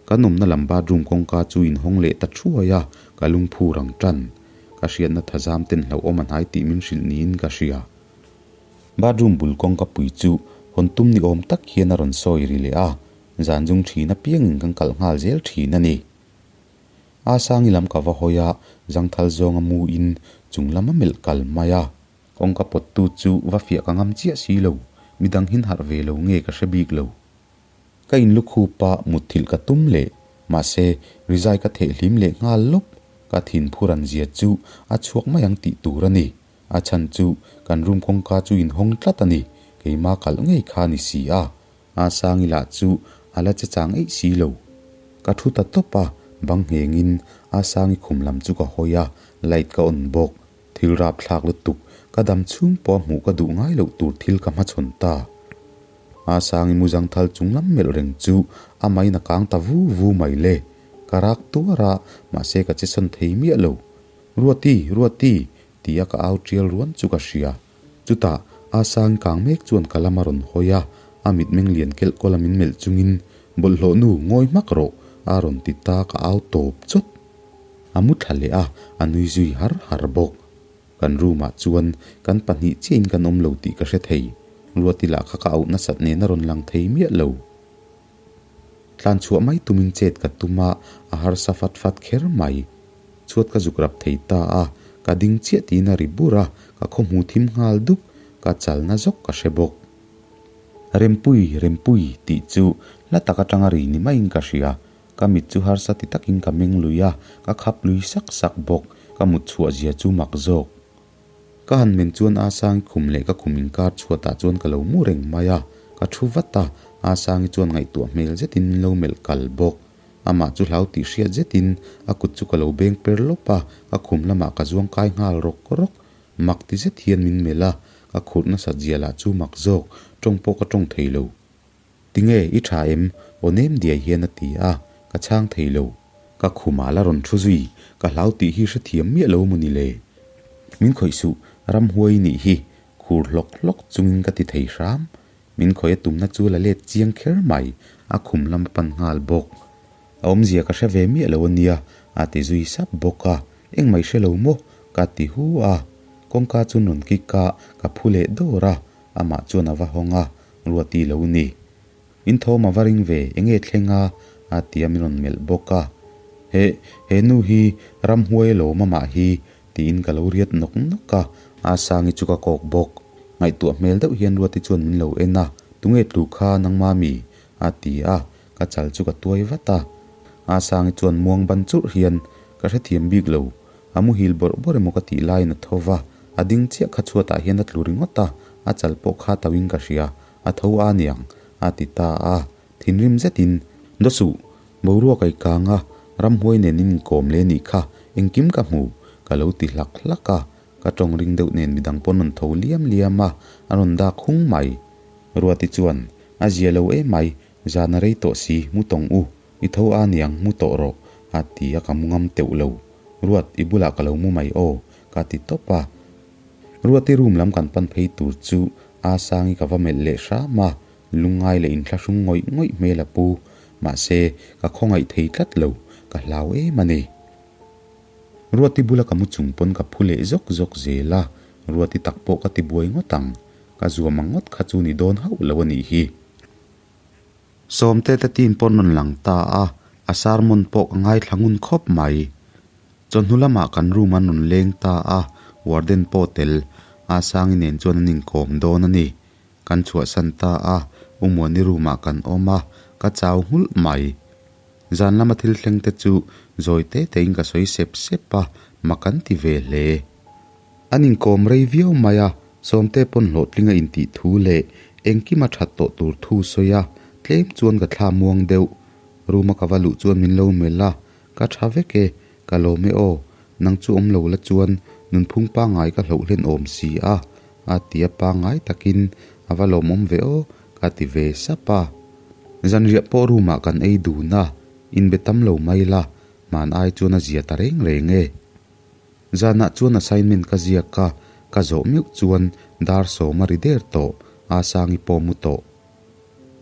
Kan awmna lam bathroom kawngka chu inhawng leh ta thuai a, ka lungphu rang tan. Ka hriatna thazam ten hlauhawm a hnai tih min hrilh niin ka hria. Bathroom bul kawngka pui chu hawn tum ni awm tak hian a rawn sawi ri leh a, zan zung thin apiangin kan kalh nghal zel thin a ni. A sangi lam ka va hawi a, zangthal zawnga mu in chung lam a melh kal mai a. Kawngka pawttu chu va fiah ka ngam chiah si lo, midang hin harh ve lo nge ka hre bik lo. Ka inlukhup a, mutthilh ka tum leh. Mahse, rizai ka theh hlim leh nghal lawp. Ka thinphur an zia chu a chhuak mai ang tih tur a ni. A chhan chu kan room kawngka chu inhawng tlat a ni. Keima kalh ngei kha a ni si a. A Sangi lah chu a la che chang eih si lo. Ka thu ta tawp a, bang nghengin A Sangi khum lam chu ka hawi a, light ka on bawk. Thil rapthlak lutuk, ka dam chhung pawh a hmuh ka duh ngai loh tur thil ka hmachhawn ta. A Sangi mu zangthal chung lam melh reng chu a main a kang ta vu vu mai le. Ka rak tuar a, mahse ka che sawn thei miah lo. Ruati, Ruati! ti a ka au tial ruan chu ka hria. Chutah, a sang kang mek chuan ka lam a rawn hawi a, a mitmeng lian kelh kawl a min melh chungin, Bawlhhlawh nu, ngawi hmak rawh, a rawn ti ta ka au tawp chawt. A mu thla leh a, a nui zui har har bawk. Kan room ah chuan kan pahnih chiahin kan awm lo tih ka hre thei. Ruati lah kha ka auh nasat nen a rawn lang thei miah lo. Tlan chhuah mai tumin chet ka tum a, a harsa fat fat kher mai. Chhuat ka zuk rap thei ta a, ka ding chiah tiin a ri bur a, ka khaw hmu thim nghal dup, ka chalna zawk ka hre bawk. Rempui, Rempui tih chu hla tak atanga ri ni maiin ka hria, ka mit chu harsa ti takin ka meng lui a, ka khap lui sak sak bawk, ka mut chhuah zia chu mak zawk. Ka han men chuan A Sangi khum leh ka khum inkar chhuatah chuan ka lo mu reng mai a, ka thu vat a, A Sangi chuan ngaihtuah hmel zetin min lo melh kal bawk. Amah chu hlau tih hriat zetin a kut chu ka lo beng per lawp a, ka khum lamah ka zuang kai nghal rawk rawk. Mak ti zet hian min melh a, ka khurh nasat zia lah chu mak zawk, tawng pawh ka tawng thei lo. Tinge, i tha em? Aw nem diai hian a ti a, ka chhang thei lo. Ka khumah la rawn thu zui, ka hlau tih hi hrethiam miah lo maw ni le? Min khawih suh, ramhuai i nih hi, khur hlawk hlawk chungin ka ti thei hram. Min khawih a tumna chu la let chiang kher mai, a khum lam a pan nghal bawk. A awmzia ka hre ve miah lo a nia, a ti zui sap bawk a. Engmah i hre lo maw? Ka ti hu a. Kawngka chu rawn kik a, ka phu leh dawr a. Amah chuan a va hawng a, Ruati lo ni. In thawm a va ring ve, enge thleng a? a ti a min rawn melh bawk a. He, he nu hi ramhuai alawm amah hi, tiin ka lo riat nawk nawk a, a Sangi chu ka kawk bawk. Ngaihtuah hmel deuh hian Ruati chuan min lo en a, Tunge tlu kha nangma mi? a ti a, ka chal chu ka tuai vat a. A Sangi chuan muang ban churh hian, Ka hrethiam bik lo, a muhil bawrh bawrh emaw ka tih laiin a tho va, a ding chiah kha chhuatah hian a tlu ringawt a, a chal pawh kha tauhin ka hria, a tho a niang, a ti ta a. Thinrim zetin, Daw suh, boruak a i kang a, ramhuai nen in inkawm leh nih kha, engkim ka hmu, ka lo ti hlak hlak a, ka tawng ring deuh nen midang pawn rawn tho liam liam a, a rawn dak hung mai. Ruati chuan, A zia lo em mai, zan a rei tawh si, mu tawng u, i tho a niang, mu tawh rawh, a ti a, ka mu ngam teuh lo. Ruat, i bulah ka lo mu mai aw, ka ti tawp a. Ruati room lam kan pan phei tur chu A Sangi ka va melh leh hram a, Lungngai leh inthlahrung ngawih ngawih hmel a pu. Mahse, ka khawngaih thei tlat lo, ka hlau em a ni. Ruati bula ka mu chung pawn ka phu leh zawk zawk zel a, Ruati tak pawh ka ti buai ngawt ang. Ka zuam ang ngawt kha chu ni dawn hauh lo a nih hi. Sawmte te team pawn rawn lang ta a, a sermon pawh ka ngaithla ngun khawp mai. Chawhnu lamah kan room an rawn leng ta a, warden pawh tel a Sangi nen chuan an inkawm dawn a ni. Kan chhuahsan ta a, U Muani room ah kan awm a, ka chau nghulh mai. Zan lama thil thleng te chu zawi te tein ka sawi sep sep a, mak an ti ve hle. An inkawm rei viau mai a, Sawmte pawn hlawhtling a intih thu leh engkim a that tawh tur thu sawi a, tlem chuan ka thla muang deuh. Room a ka va luh chuan min lo melh a, Ka tha vek e, ka lawm e aw, nang chu awm lo la chuan nunphung pangngai ka hloh hlen awm si a, a ti a pangngai takin a va lawmawm ve aw ka ti ve sap a. Zanriah pawh room ah kan ei dun a, inbe tam lo mai la, hman ai chuan a zia ta reng reng e. Zanah chuan assignment ka ziak a, ka zawh meuh chuan dar sawm a ri der tawh, a Sangi pawh mu tawh.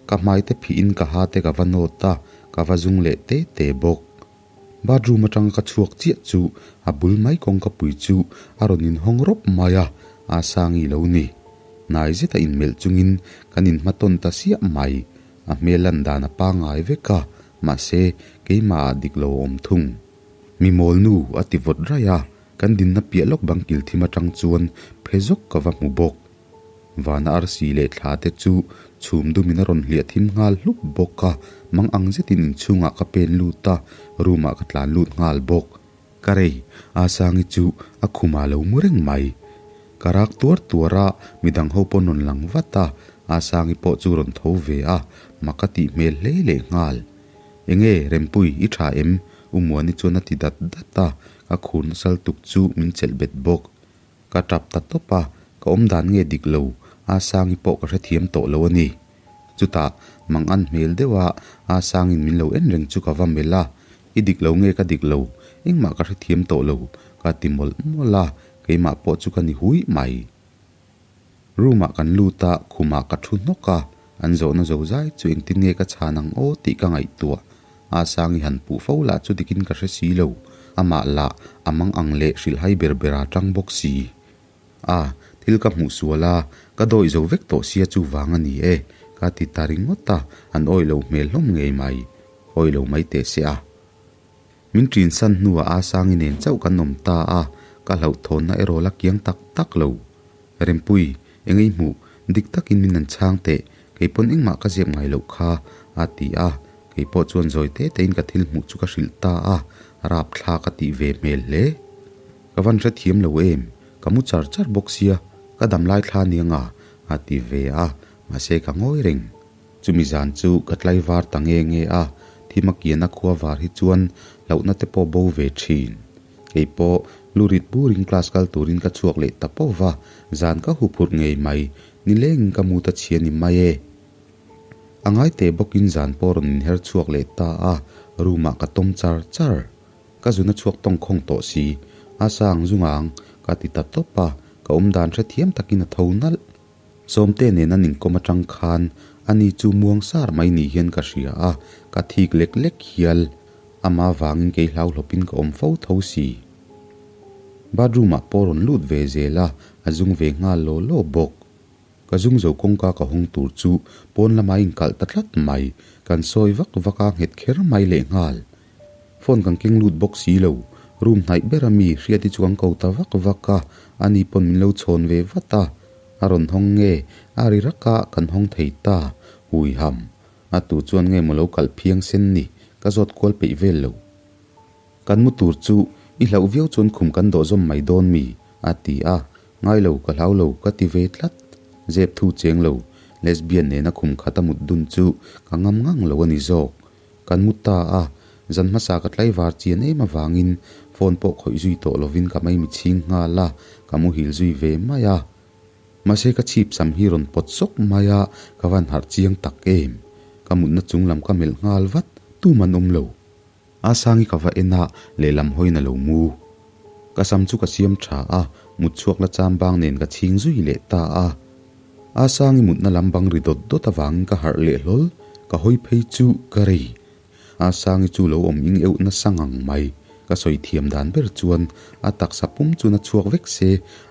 Ka hmai te phih in ka ha te ka va nawt a, ka va zung leh te te bawk. Bathroom atanga ka chhuak chiah chu a bul mai kawngka pui chu a rawn inhawng rawp mai a, a Sangi lo ni. Hnai zeta inmelh chungin kan inhmatawn ta siah mai. A hmel lan dan a pangngai vek a, mahse keimah ah dik lo a awm thung. Mi mawl nu a ti vawt raih a, kan dinna piah lawk bang kil thim atang chuan phe zawk ka va hmu bawk. Vana arsi leh thla te chu chhum dumin a rawn hliah thim nghal hlup bawk a, mang ang zetin inchhungah ka pen lut a, room ah ka tlan lut nghal bawk. Ka rei, Asangi chu a khumah lo mu reng mai. Ka rak tuar tuar a, midang ho pawh rawn lang vat a, Asangi pawh chu rawn tho ve a, mak a tih hmel hle leh nghal. Enge, Rempui, i tha em? U Muani chuan a ti dat dat a, ka khur nasal tuk chu min chelh bet bawk. Ka tap ta tawp a, ka awm dan nge dik lo, Asangi pawh ka hrethiam tawh lo a ni. Chutah, mang an hmel deuh a, Asangin min lo en reng chu ka va melh a, I dik lo nge ka dik lo, engmah ka hrethiam tawh lo, ka ti mawlh mawlh a, keimah pawh chu ka ni huih mai. Room ah kan lut a, khumah ka thu hnawk a, an zawhna zo zai chu engtin nge ka chhan ang aw tih ka ngaihtuah. Asangi han puh fo lah chu dikin ka hre si lo, amah lah a mang ang leh hrilhhai ber ber a tang bawk si. A, thil ka hmuh sual a, ka dawih zo vek tawh sia chu vang a ni e, ka ti ta ringawt a, an awih lo hmel hlawm ngei mai. Awih lo mai teh se a. Min ṭin san hnuah Asangi nen chauh kan awm ta a, ka hlauhthawnna erawh la kiang tak tak lo. Rempui, eng ei hmuh, dik takin min an chhang teh, kei pawn engmah ka ziap ngai loh kha, a ti a, kei pawh chuan zawi te tein ka thil hmuh chu ka hrilh ta a, rapthlak a tih ve hmel hle. Ka van hrethiam lo em, ka mu char char bawk sia, ka dam lai thla nia nga, a ti ve a, mahse ka ngawi reng. Chumi zan chu ka tlaivar ta nge nge a, thim a kian a khua var hi chuan hlauhna te pawh bo ve thin. Kei pawh lu rit burin class kal turin ka chhuak leh ta pawh va, zan ka hu phurh ngei mai, nilengin ka mu ta chhia ni mai e. A ngai teh bawkin zan pawh rawn inher chhuak leh ta a, room ah ka tawm char char. Ka zun a chhuak tawng khawng tawh si, a sang zungang ka ti ta tawp a, ka awm dan hrethiam takin a tho nalh. Sawmte nen an inkawm atang khan ani chu muang sar mai ni hian ka hria a, ka thik lek lek hial. Ama vangin kei hlauhlawpin ka awm fo tho si. Bathroom ah pawh rawn lut ve zel a, a zung ve nghal law law bawk. Ka zung zo kawngka ka hawng tur chu pawn lamah a inkalh ta tlat mai, kan sawi vak vak a nghet kher mai lehnghal. Phone kan keng lut bawk si lo, room hnaih ber a mi Hriati chu kan ko ta vak vak a, ani pawn min lo chhawn ve vat a, a rawn hawng nge a ri rak a kan hawng thei ta, hui ham, a tu chuan nge maw lo kalh phiang sen ni, ka zawt kual peih vel lo. Kan mu tur chu i hlauh viau chuan khum kan dawh zawm mai dawn mi? a ti a, ngai lo ka hlau lo ka ti ve tlat, zep thu cheng lo, lesbian nena khum khat a mut dun chu ka ngam ngang lo a ni zawk. Kan mu ta a, zan hmasa ka tlaivar chian em avangin phone pawh khawih zui tawh lovin ka mai mi chhing nghal a, ka muhil zui ve mai a. Mahse ka chhip sam hi rawn pawt sawk mai a, ka van harh chiang tak em. Ka mutna chung lam ka melh nghal vat, tum an awm lo. A sangi ka va en a, lehlam hawiin a lo mu. Ka sam chu ka siam tha a, mut chhuak la cham bang nen ka chhing zui leh ta a. A sangi mutna lam bang ri dawt dawt avangin ka harh leh hlawl, ka hawi phei chu ka rei. A sangi chu lo awm ing euh nasa ngang mai. Ka sawi thiam dan ber chuan a taksa pum chu na chhuak vek se,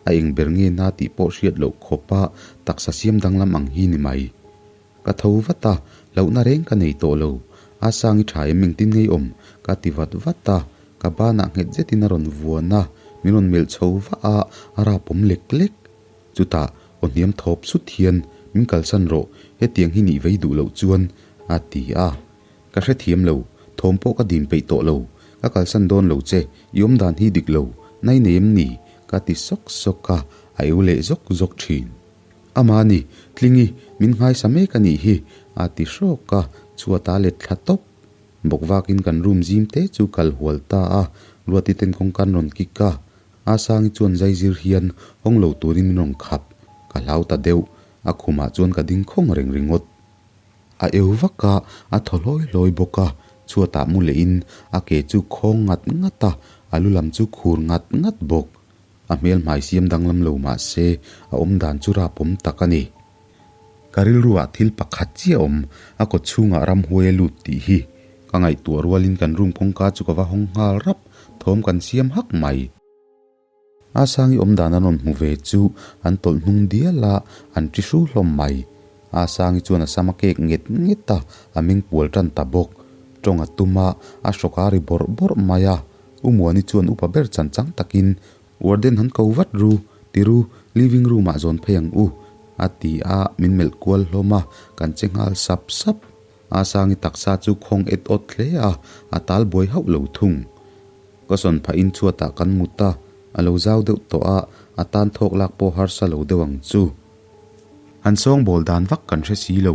a eng ber nge na tih pawh hriat loh khawpa taksa siam danglam ang hi ni mai. Ka tho vat a, hlauhna reng ka nei tawh lo. A Sangi tha em engtin ngei awm? Ka ti vat vat a, ka banah nghet zetin a rawn vuan a, min rawn melh chho vah a, a rapawm lek lek. Chutah aw hniam thawp sut hian, Min kalsan rawh, hetiang hi nih vei duh loh chuan, a ti a. Ka hrethiam lo, thawm pawh ka dim peih tawh lo. Ka kalsan dawn lo che, i awmdan hi dik lo, nai nei em ni? Ka ti sawk sawk a, a eu leh zawk zawk thin. Ama ni, Tlingi, min nghaisa mek a nih hi, a ti hrawk a, chhuat a let thla tawp. Bawk vakin kan room zim te chu kal hual ta a, Ruati ten kawngka an rawn kik a. Asangi chuan zai zir hian hawng lo turin min rawn khap, ka hlau ta deuh, a khumah chuan ka ding khawng reng ringawt. A eu vak a, a thaw hlawi hlawi bawk a, chhuatah mu lehin a ke chu khawng ngat ngat a, a lu lam chu khur ngat ngat bawk. A hmel hmai siam danglam lo mah se a awm dan chu rapawm tak a ni. Ka rilruah thil pakhat chiah awm, a kawt chhungah ramhuai a lut tih hi. Ka ngaihtuah rualin kan room kawngka chu ka va hawng nghal rap, thawm kan siam hak mai. A Sangi awm dan an rawn hmu ve chu an tawlh hnung dial a, an ṭi hru hlawm mai. A Sangi chuan a sam a kek nget nget a, a meng pual ṭan ta bawk. Ṭawng a tum a, a hrawk a ri bawrh bawrh mai a. U Muani chuan upa ber chan chang takin, Warden han ko vat ru, ti ru, living room ah zawn phei ang u. A ti a, min melh kual hlawm a, kan che nghal sap sap. Asangi taksa chu khawng et awt hle a, a tal buai hauh lo thung. Ka sawn phahin chhuatah kan mut a, a lo zau deuh tawh a, a tan thawk lak pawh harsa lo deuh ang chu. Han sawngbawl dan vak kan hre si lo,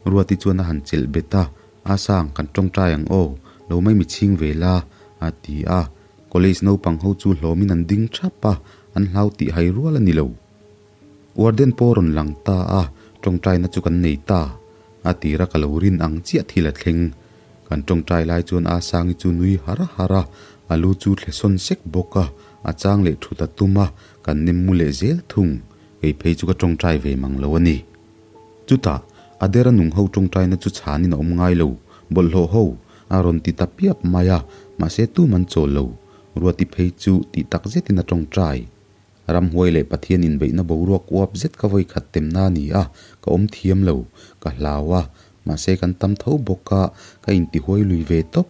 Ruati chuan a han chelh bet a, Asang, kan tawngtai ang aw, lo mai mi chhing ve la, a ti a. College naupang ho chu hlawmin an ding thap a, an hlau tih hai rual a ni lo. Warden pawh rawn lang ta a, tawngtaina chu kan nei ta. A tira ka lo rin ang chiah thil a thleng. Kan tawngtai lai chuan Asangi chu nui har har a, a lu chu thle sawn sek bawk a, a chang leh thut a tum a, kan nem mu leh zel thung. Kei phei chu ka tawngtai ve mang lo a ni. Chutah, a dera nung ho tawngtaina chu chhanin a awm ngai lo, bawlhhlawh ho a rawn ti ta piap mai a, mahse tum an chawl lo. Ruati phei chu tih tak zetin a tawngtai. Ramhuai leh Pathian inbeihna boruak uap zet ka vawi khat temna a ni a, ka awm thiam lo, ka hlau a, mahse kan tam tho bawk a, ka intihuai lui ve tawp.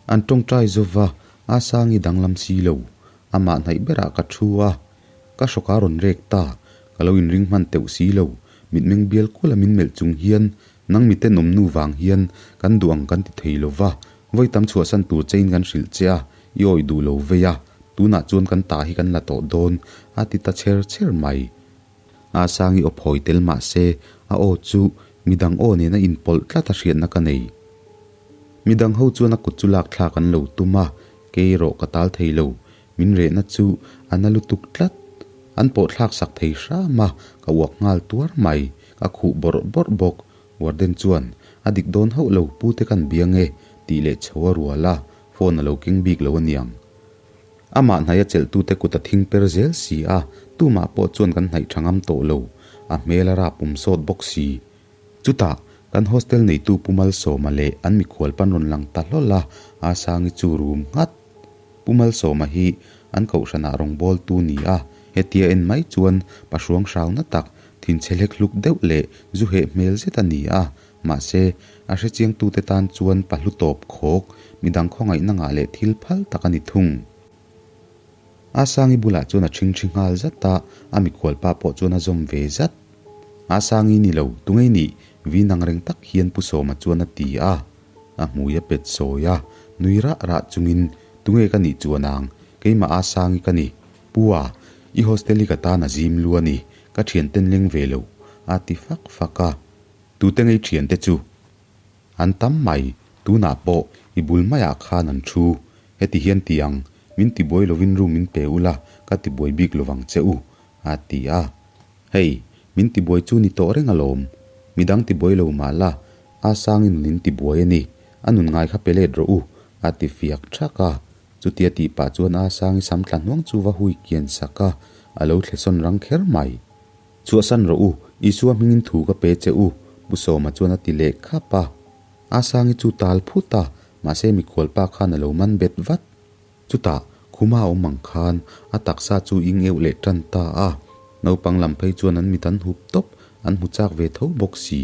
An tawngtai zova, a sangi danglam si lo, amah hnaih berah ka thu a, ka hrawk a rawn rek ta, ka lo inring hman teuh si lo, mitmeng bial kuala min melh chung hian nang mitenawm nu vang hian kan duh ang kan ti thei lo va, vawi tam chhuahsan tur chein kan hrilh che a, i awih duh lo vei a, tunah chuan kan ta hi kan la tawh dawn, a ti ta chher chher mai. A sangi aw phawi tel mah se, a aw chu midang aw nena inpawlh tlat a hriatna ka nei. Midang ho chuan a kut chu lak thlak an lo tum a, kei erawh ka tal thei lo, min rehna chu a na lutuk tlat. An pawh thlak sak thei hram a, ka uak nghal tuar mai, ka khuh bawrh bawrh bawk. Warden chuan, A dik dawn hauh lo, pu te kan biang e, tih leh chho a rual a, phone a lo keng bik lo aniang. Amah hnaih a chelhtute kut a thing per zel si a, tumah pawh chuan kan hnaih tha ngam tawh lo, a hmel a rap um sawt bawk si. Chutah, kan hostel neitu Pu Malsawma leh an mikhual pan rawn lang ta hlawl a, Asangi chu rum nghat. Pu Malsawma hi an kohhranah rawngbawltu ni a, hetia en mai chuan pahruang hrauna tak, thinchhe hlek hluk deuh leh zu heh hmel zet a ni a, mahse, a hrechiangtute tan chuan pahlu tawp khawk, midang khawngaihna ngah leh thil phal tak a ni thung. Asangi bulah chuan a ṭhingṭhi nghal zat a, a mikhualpa pawh chuan a zawm ve zat. Asangi ni lo, tungei nih? Vin ang reng tak hian Pu Sawma chuan a ti a. A hmui a pet sawi a, nui rah rah chungin, Tunge ka nih chuan ang, keimah Asangi ka ni. Pu a, i hostel hi ka tan a zim lu a ni, ka ṭhianten leng ve lo, a ti fak fak a. Tute ngei ṭhiante chu? An tam mai, tunah pawh i bul maiah khan an thu. Heti hian ti ang, min tibuai lovin room min pe ula, ka tibuai bik lovang che u, a ti a. Hei, min tibuai chu ni tawh reng alawm. Midang tibuai lo mah la, a sangin nun in tibuai a ni, a nun ngai kha pe let rawh u, a ti fiak thak a. Chutia tih pah chuan a sangi sam tla hnuang chu va hui kian sak a, a lo thlesawn rang kher mai. Chhuahsan rawh u, Isua hmingin thu ka pe che u, Pu Sawma chuan a ti leh khap a. Asangi chu tal phut a, mahse mikhualpa khan a lo man bet vat. Chutah, khuma a awm ang khan a taksa chu ing euh leh tan ta a. Naupang lam phei chuan an mit an hup tawp, an hmu chak ve tho bawk si.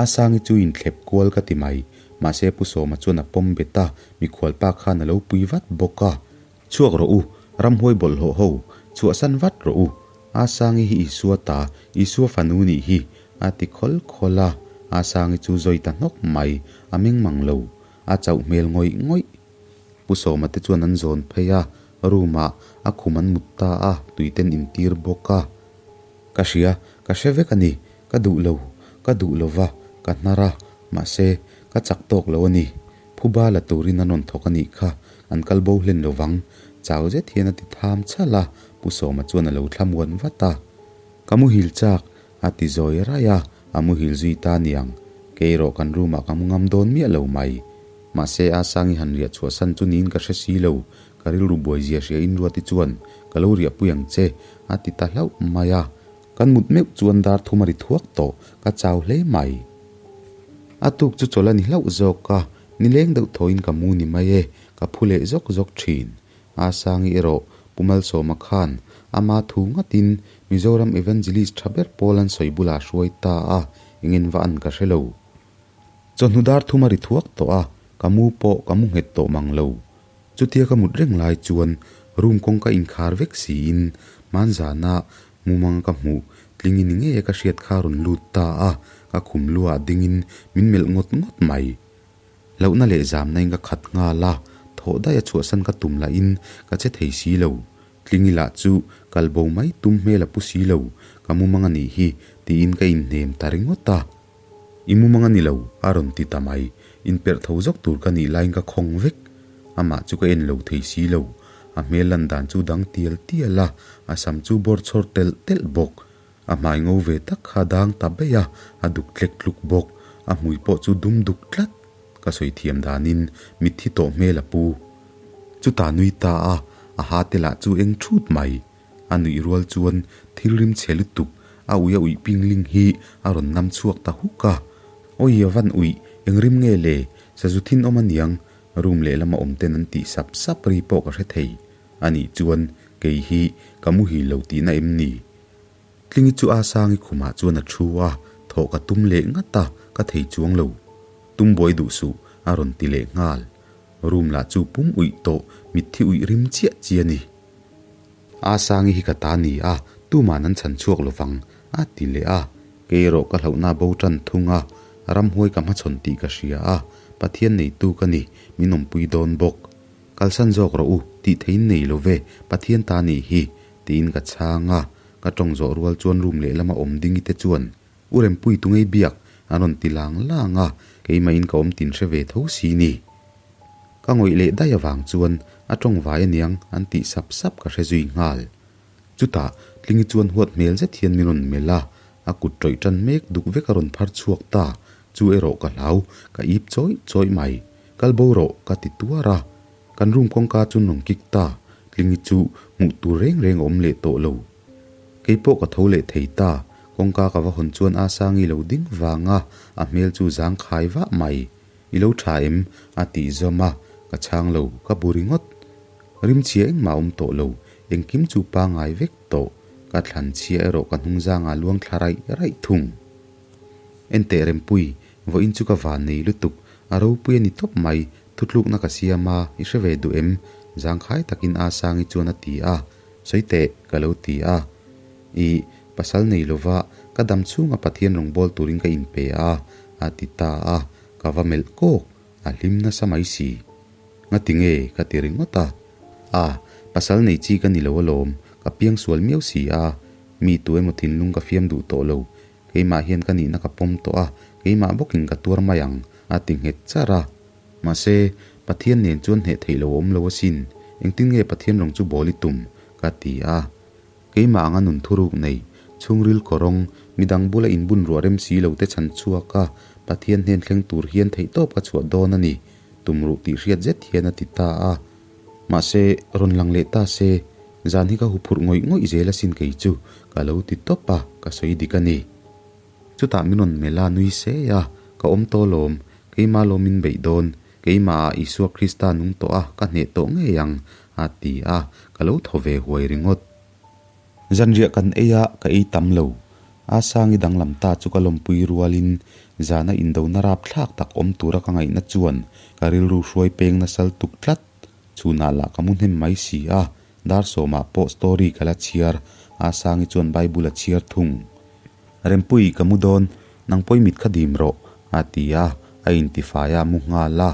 Asangi chu inthlep kual ka ti mai, mahse Pu Sawma chuan a pawm bet a, mikhualpa khan a lo pui vat bawk a. Chhuak rawh u, ramhuai bawlhhlawh ho, chhuahsan vat rawh u. Asangi hi Isua ta, Isua fanu nih hi, a ti khawl khawl a. Asangi chu zawi ta hnawk mai, a meng mang lo. A chauh hmel ngawih ngawih. Pu Sawma te chuan an zawn phei a, room ah a khum an mut ta a, tuiten intir bawk a. Ka hria, ka hre vek a ni, ka duh lo, ka duh lo va, ka hnar a, mahse, ka chak tawk lo a ni. Phuba la turin an rawn thawk a nih kha, an kal bo hlen lo vang. Chau zet hian a ti tham chhalh a, Pu Sawma chuan a lo thlamuan vat a. Ka muhil chak, a ti zawi raih a, a muhil zui ta niang. Kei erawh kan room ah ka mu ngam dawn miah lo mai. Mahse, a Sangi han riah chhuahsan chu niin ka hre si lo, ka rilru buai zia hria in Ruati chuan, Ka lo riahpui ang che, a ti ta hlauh mai a. Kan mut meuh chuan dar thum a ri thuak tawh, ka chau hle mai. A tuk chu chawlh a ni hlauh zawk a, nileng deuh thawiin ka mu ni mai e, ka phu leh zawk zawk thin. A Sangi erawh Pu Malsawma khan ama thu ngatin Mizoram Evangelist tha ber pawl an sawi bulah hruai ta a, engin va an ka hre lo. Chawhnu dar thum a ri thuak tawh a, ka mu pawh ka mu nghet tawh mang lo. Chutia ka mut reng lai chuan room kawngka inkhar vek siin hmanzana mumang ka hmuh. Tlingi ni ngei a ka hriat kha a rawn lut ta a, ka khum luah dingin min melh ngawt ngawt mai. Hlauhna leh zamna in ka khat nghal a, thawh daih a chhuahsan ka tum lahin ka che thei si lo. Tlingi lah chu kal bo mai tum hmel a pu si lo, ka mumang a nih hi tiin ka inhnem ta ringawt a. I mumang a ni lo, a rawn ti ta mai. Inperh tho zawk tur ka nih laiin ka khawng vek. Amah chu ka en lo thei si lo. A hmel lan dan chu dang tial tial a, a sam chu bawr chhawr telh telh bawk. A hmai ngo ve tak kha dang ta beih a, a duk tlek tluk bawk. A hmui pawh chu dum duk tlat. Ka sawi thiam danin mitthi tawh hmel a pu. Chutah nui ta a, a ha te lah chu eng thut mai. A nuih rual chuan thil rim chhe lutuk a ui a uih ping ling hi a rawn nam chhuak ta huk a. Awi a van uih, eng rim nge le? Sazu thin awm aniang, room lehlama awm ten an tih sap sap ri pawh ka hre thei. Anih chuan kei hi ka muhil lo tihna em ni? Tlingi chu a Sangi khumah chuan a thu a, thawh ka tum leh ngat a, ka thei chuang lo. Tum buai duh suh, a rawn ti leh nghal. Room lah chu pum uih tawh, mitthi uih rim chiah chi a ni. A Sangi hi ka ta ni a, tuman an chhan chhuak lovang, a ti leh a. Kei erawh ka hlauhna bo tan thung a, ramhuai ka hmachhawn tih ka hria a, Pathian neitu ka ni, min awmpui dawn bawk. Kalsan zawk rawh u, tih theiin nei lo ve, Pathian ta nih hi, tiin ka chhang a, ka tawng zawh rual chuan room lehlama awm dingi te chuan U Rempui tu ngei biak an rawn ti lang lang a, keimahin ka awm tin hre ve tho si ni. Ka ngawih leh daih avang chuan a tawng vai aniang an tih sap sap ka hre zui nghal. Chutah Tlingi chuan huat hmel zet hian min rawn melh a, a kut tawih tan mek duk vek a rawn phar chhuak ta, chu erawh ka hlau, ka ip chawih chawih mai. Kal bo rawh ka ti tuar a, Kan room kawngka chu rawn kik ta, Tlingi chu hmuh tur reng reng a awm leh tawh lo. Kei pawh ka tho leh thei ta, kawngka ka va hawn chuan a Sangi lo ding vang a, a hmel chu zang khai vah mai. I lo tha em? a tih zawm a, ka chhang lo, ka bu ringawt. Rimchhia engmah a awm tawh lo, engkim chu pangai vek tawh, ka thlan chhia erawh ka hnung zangah luang thla raih raih thung. Enteh Rempui, vawiin chu ka van nei lutuk, a ropui a ni tawp mai, Thutlukna ka siam a, i hre ve duh em? Zangkhai takin A Sangi chuan a ti a, Sawi teh, ka lo ti a. I pasal nei lova ka dam chhunga Pathian rawngbâwl turin ka inpe a, a ti ta a, ka va melh kawk, a hlim nasa mai si. Ngati nge? ka ti ringawt a. A, pasal nei chi ka ni lo alawm, ka piangsual miau si a, mi tu emaw thinlung ka fiam duh tawh lo, keimah hian ka nihna ka pawm tawh a, keimah bawkin ka tuar mai ang, a ti nghet charh a. Mahse, Pathian nen chuan hneh theih lo a awm lo asin, engtin nge Pathian rawng chu bawl i tum? ka ti a. Keimah anga nun thuruk nei, chhungril kawrawng, midang bula inbun ruah rem si lo te chhan chhuak a, Pathian hnen thleng tur hian theihtawp ka chhuah dawn a ni, tumruh tih hriat zet hian a ti ta a. Mahse, rawn lang leh ta se, zan hi ka huphurh ngawih ngawih zel asin kei chu, ka lo ti tawp a, ka sawi dik a ni. Chutah min rawn melh a, nui se a, ka awm tawh lawm, keimah lawm min beih dawn, keimahah Isua Krista nung tawh a, ka hneh tawh ngei ang, a ti a, ka lo thaw ve huai ringawt. Zanriah kan ei a, ka ei tam lo. A Sangi danglam ta chu ka lawmpui rualin zana indona rapthlak tak awm tura ka ngaihna chuan ka rilru hruai peng nasal tuk tlat. Chhunah lah ka mu hnem mai si a, dar sawmah pawh story ka la chhiar, A Sangi chuan Bible a chhiar thung. Rempui ka mu dawn, nang pawi mit kha dim rawh, a ti a, a intifai a mu nghal a.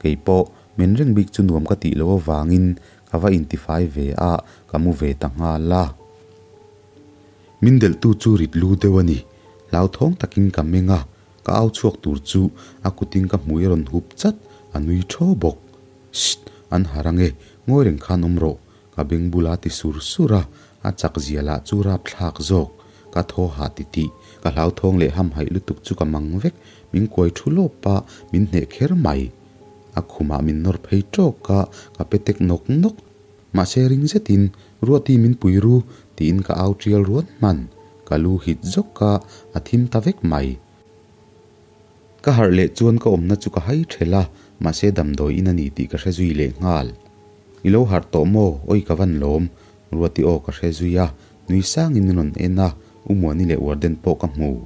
Kei pawh men reng bik chu nuam ka tih loh avangin ka va intifai ve a, ka mu ve ta nghal a. Min delhtu chu rit lu deuh a ni, hlauthawng takin ka meng a, ka au chhuak tur chu a kutin ka hmui a rawn hup chat, a nui thaw bawk. Sst! An harh ange, ngawi reng khan awm rawh, Ka beng bula ti sur sur a, a chak zia lah chu rapthlak zawk. Ka thaw hah ti tih, ka hlauthawng leh hamhaih lutuk chu ka mang vek, min kuai thu lawp a, min hneh kher mai. A khumah min nawr phei tawk a, ka pe tek nawk nawk. Mahse ring zetin, Ruati min pui ru, tiin ka au tial ruat hman. Ka lu hit zawk a, a thim ta vek mai. Ka harh leh chuan ka awmna chu ka hai thelh a, mahse damdawi in a ni tih ka hre zui leh nghal. I lo harh tawh maw? Awi ka van lawm. Ruati aw ka hre zui a, nui sangin min rawn en a, U Muani leh Warden pawh ka hmu.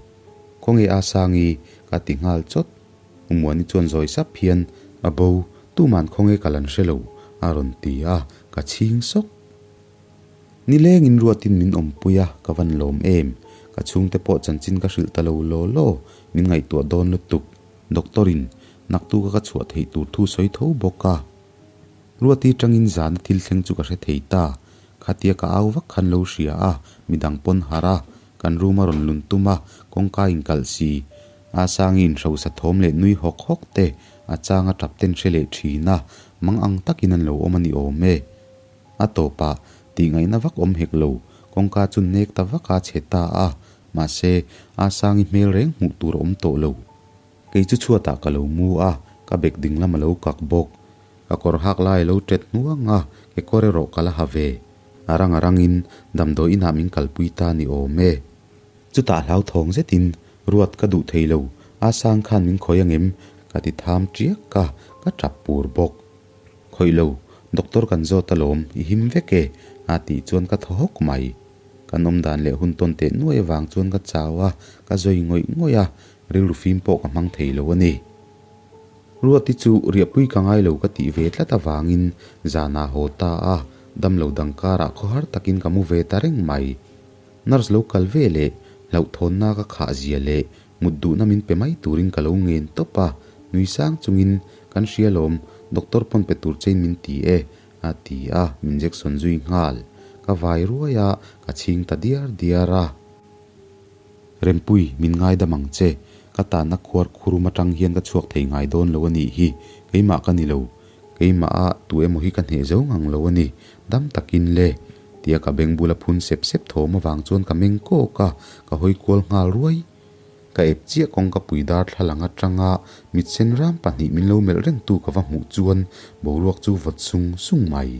Khawnge a Sangi? Ka ti nghal chawt. U Muani chuan zawi sap hian, A bo, tuman khawnge ka lan hre lo, a rawn ti a, ka chhing sawk. Nilengin Ruatin min awmpui a, ka van lawm em? Ka chhungte pawh chanchin ka hrilh ta lo law law, min ngaihtuah dawn lutuk. Doctor in naktuka ka chhuah theih tur thu sawi tho bawk a. Ruati tangin zana thil thleng chu ka hre thei ta. Khatia ka au vak khan lo hria a, midang pawn harh a, kan room a rawn lun tum a, kawngka inkalh si. A Sangi inhrosa thawm leh nui hawk hawk te a changa tap ten hre leh thin a, mang ang takin an lo awm a ni awm e. A tawpah tih ngaihna vak awm hek lo, kawngka chu nek ta vak a chhe ta a, mahse A Sangi hmel reng hmuh tur a awm tawh lo. Kei chu chhuatah ka lo mu a, ka bek ding lam a lo kak bawk. Ka kawr hak lai a lo tet hnuang a, kekawr erawh ka la ha ve. A rang a rangin damdawi inah min kalpui ta ni awm e. Chutah hlauthawng zetin ruat ka duh thei lo, A Sang khan min khawih angem? ka ti tham tiak a, ka tap pur bawk. Khawih lo, doctor kan zawt alawm, i him vek e, a tih chuan ka thaw hawk mai. Kan awm dan leh hun tawn teh nuai avang chuan ka chau a, ka zawi ngawih ngawih a, rilru fim pawh ka hmang thei lo a ni. Ruati chu riahpui ka ngai lo ka tih ve tlat avangin zanah haw ta a, damlo dang karah khawhar takin ka mu ve ta reng mai. Nurse lo kal ve leh hlauhthawnna ka khah zia leh mut duhna min pe mai turin ka lo ngen tawp a, nui sang chungin kan hria lawm, doctor pawn pe tur chein min ti e, a ti a, min injection zui nghal. Ka vai ruai a, ka chhing ta diar diar a. Rempui, min ngaidam ang che, ka tanna khuar khurum atang hian ka chhuak thei ngai dawn lo a nih hi, keimah ka ni lo, keimah a tu emaw hi ka hneh zo ngang lo a ni, dam takin le. Tia ka beng bula phun sep sep thawm avang chuan ka meng kawk a, ka hawi kual nghal ruai. Ka ep chiah kawngka pui darthlalang atanga mit sen ram pahnih min lo melh rengtu ka va hmuh chuan boruak chu vawt sung sung mai.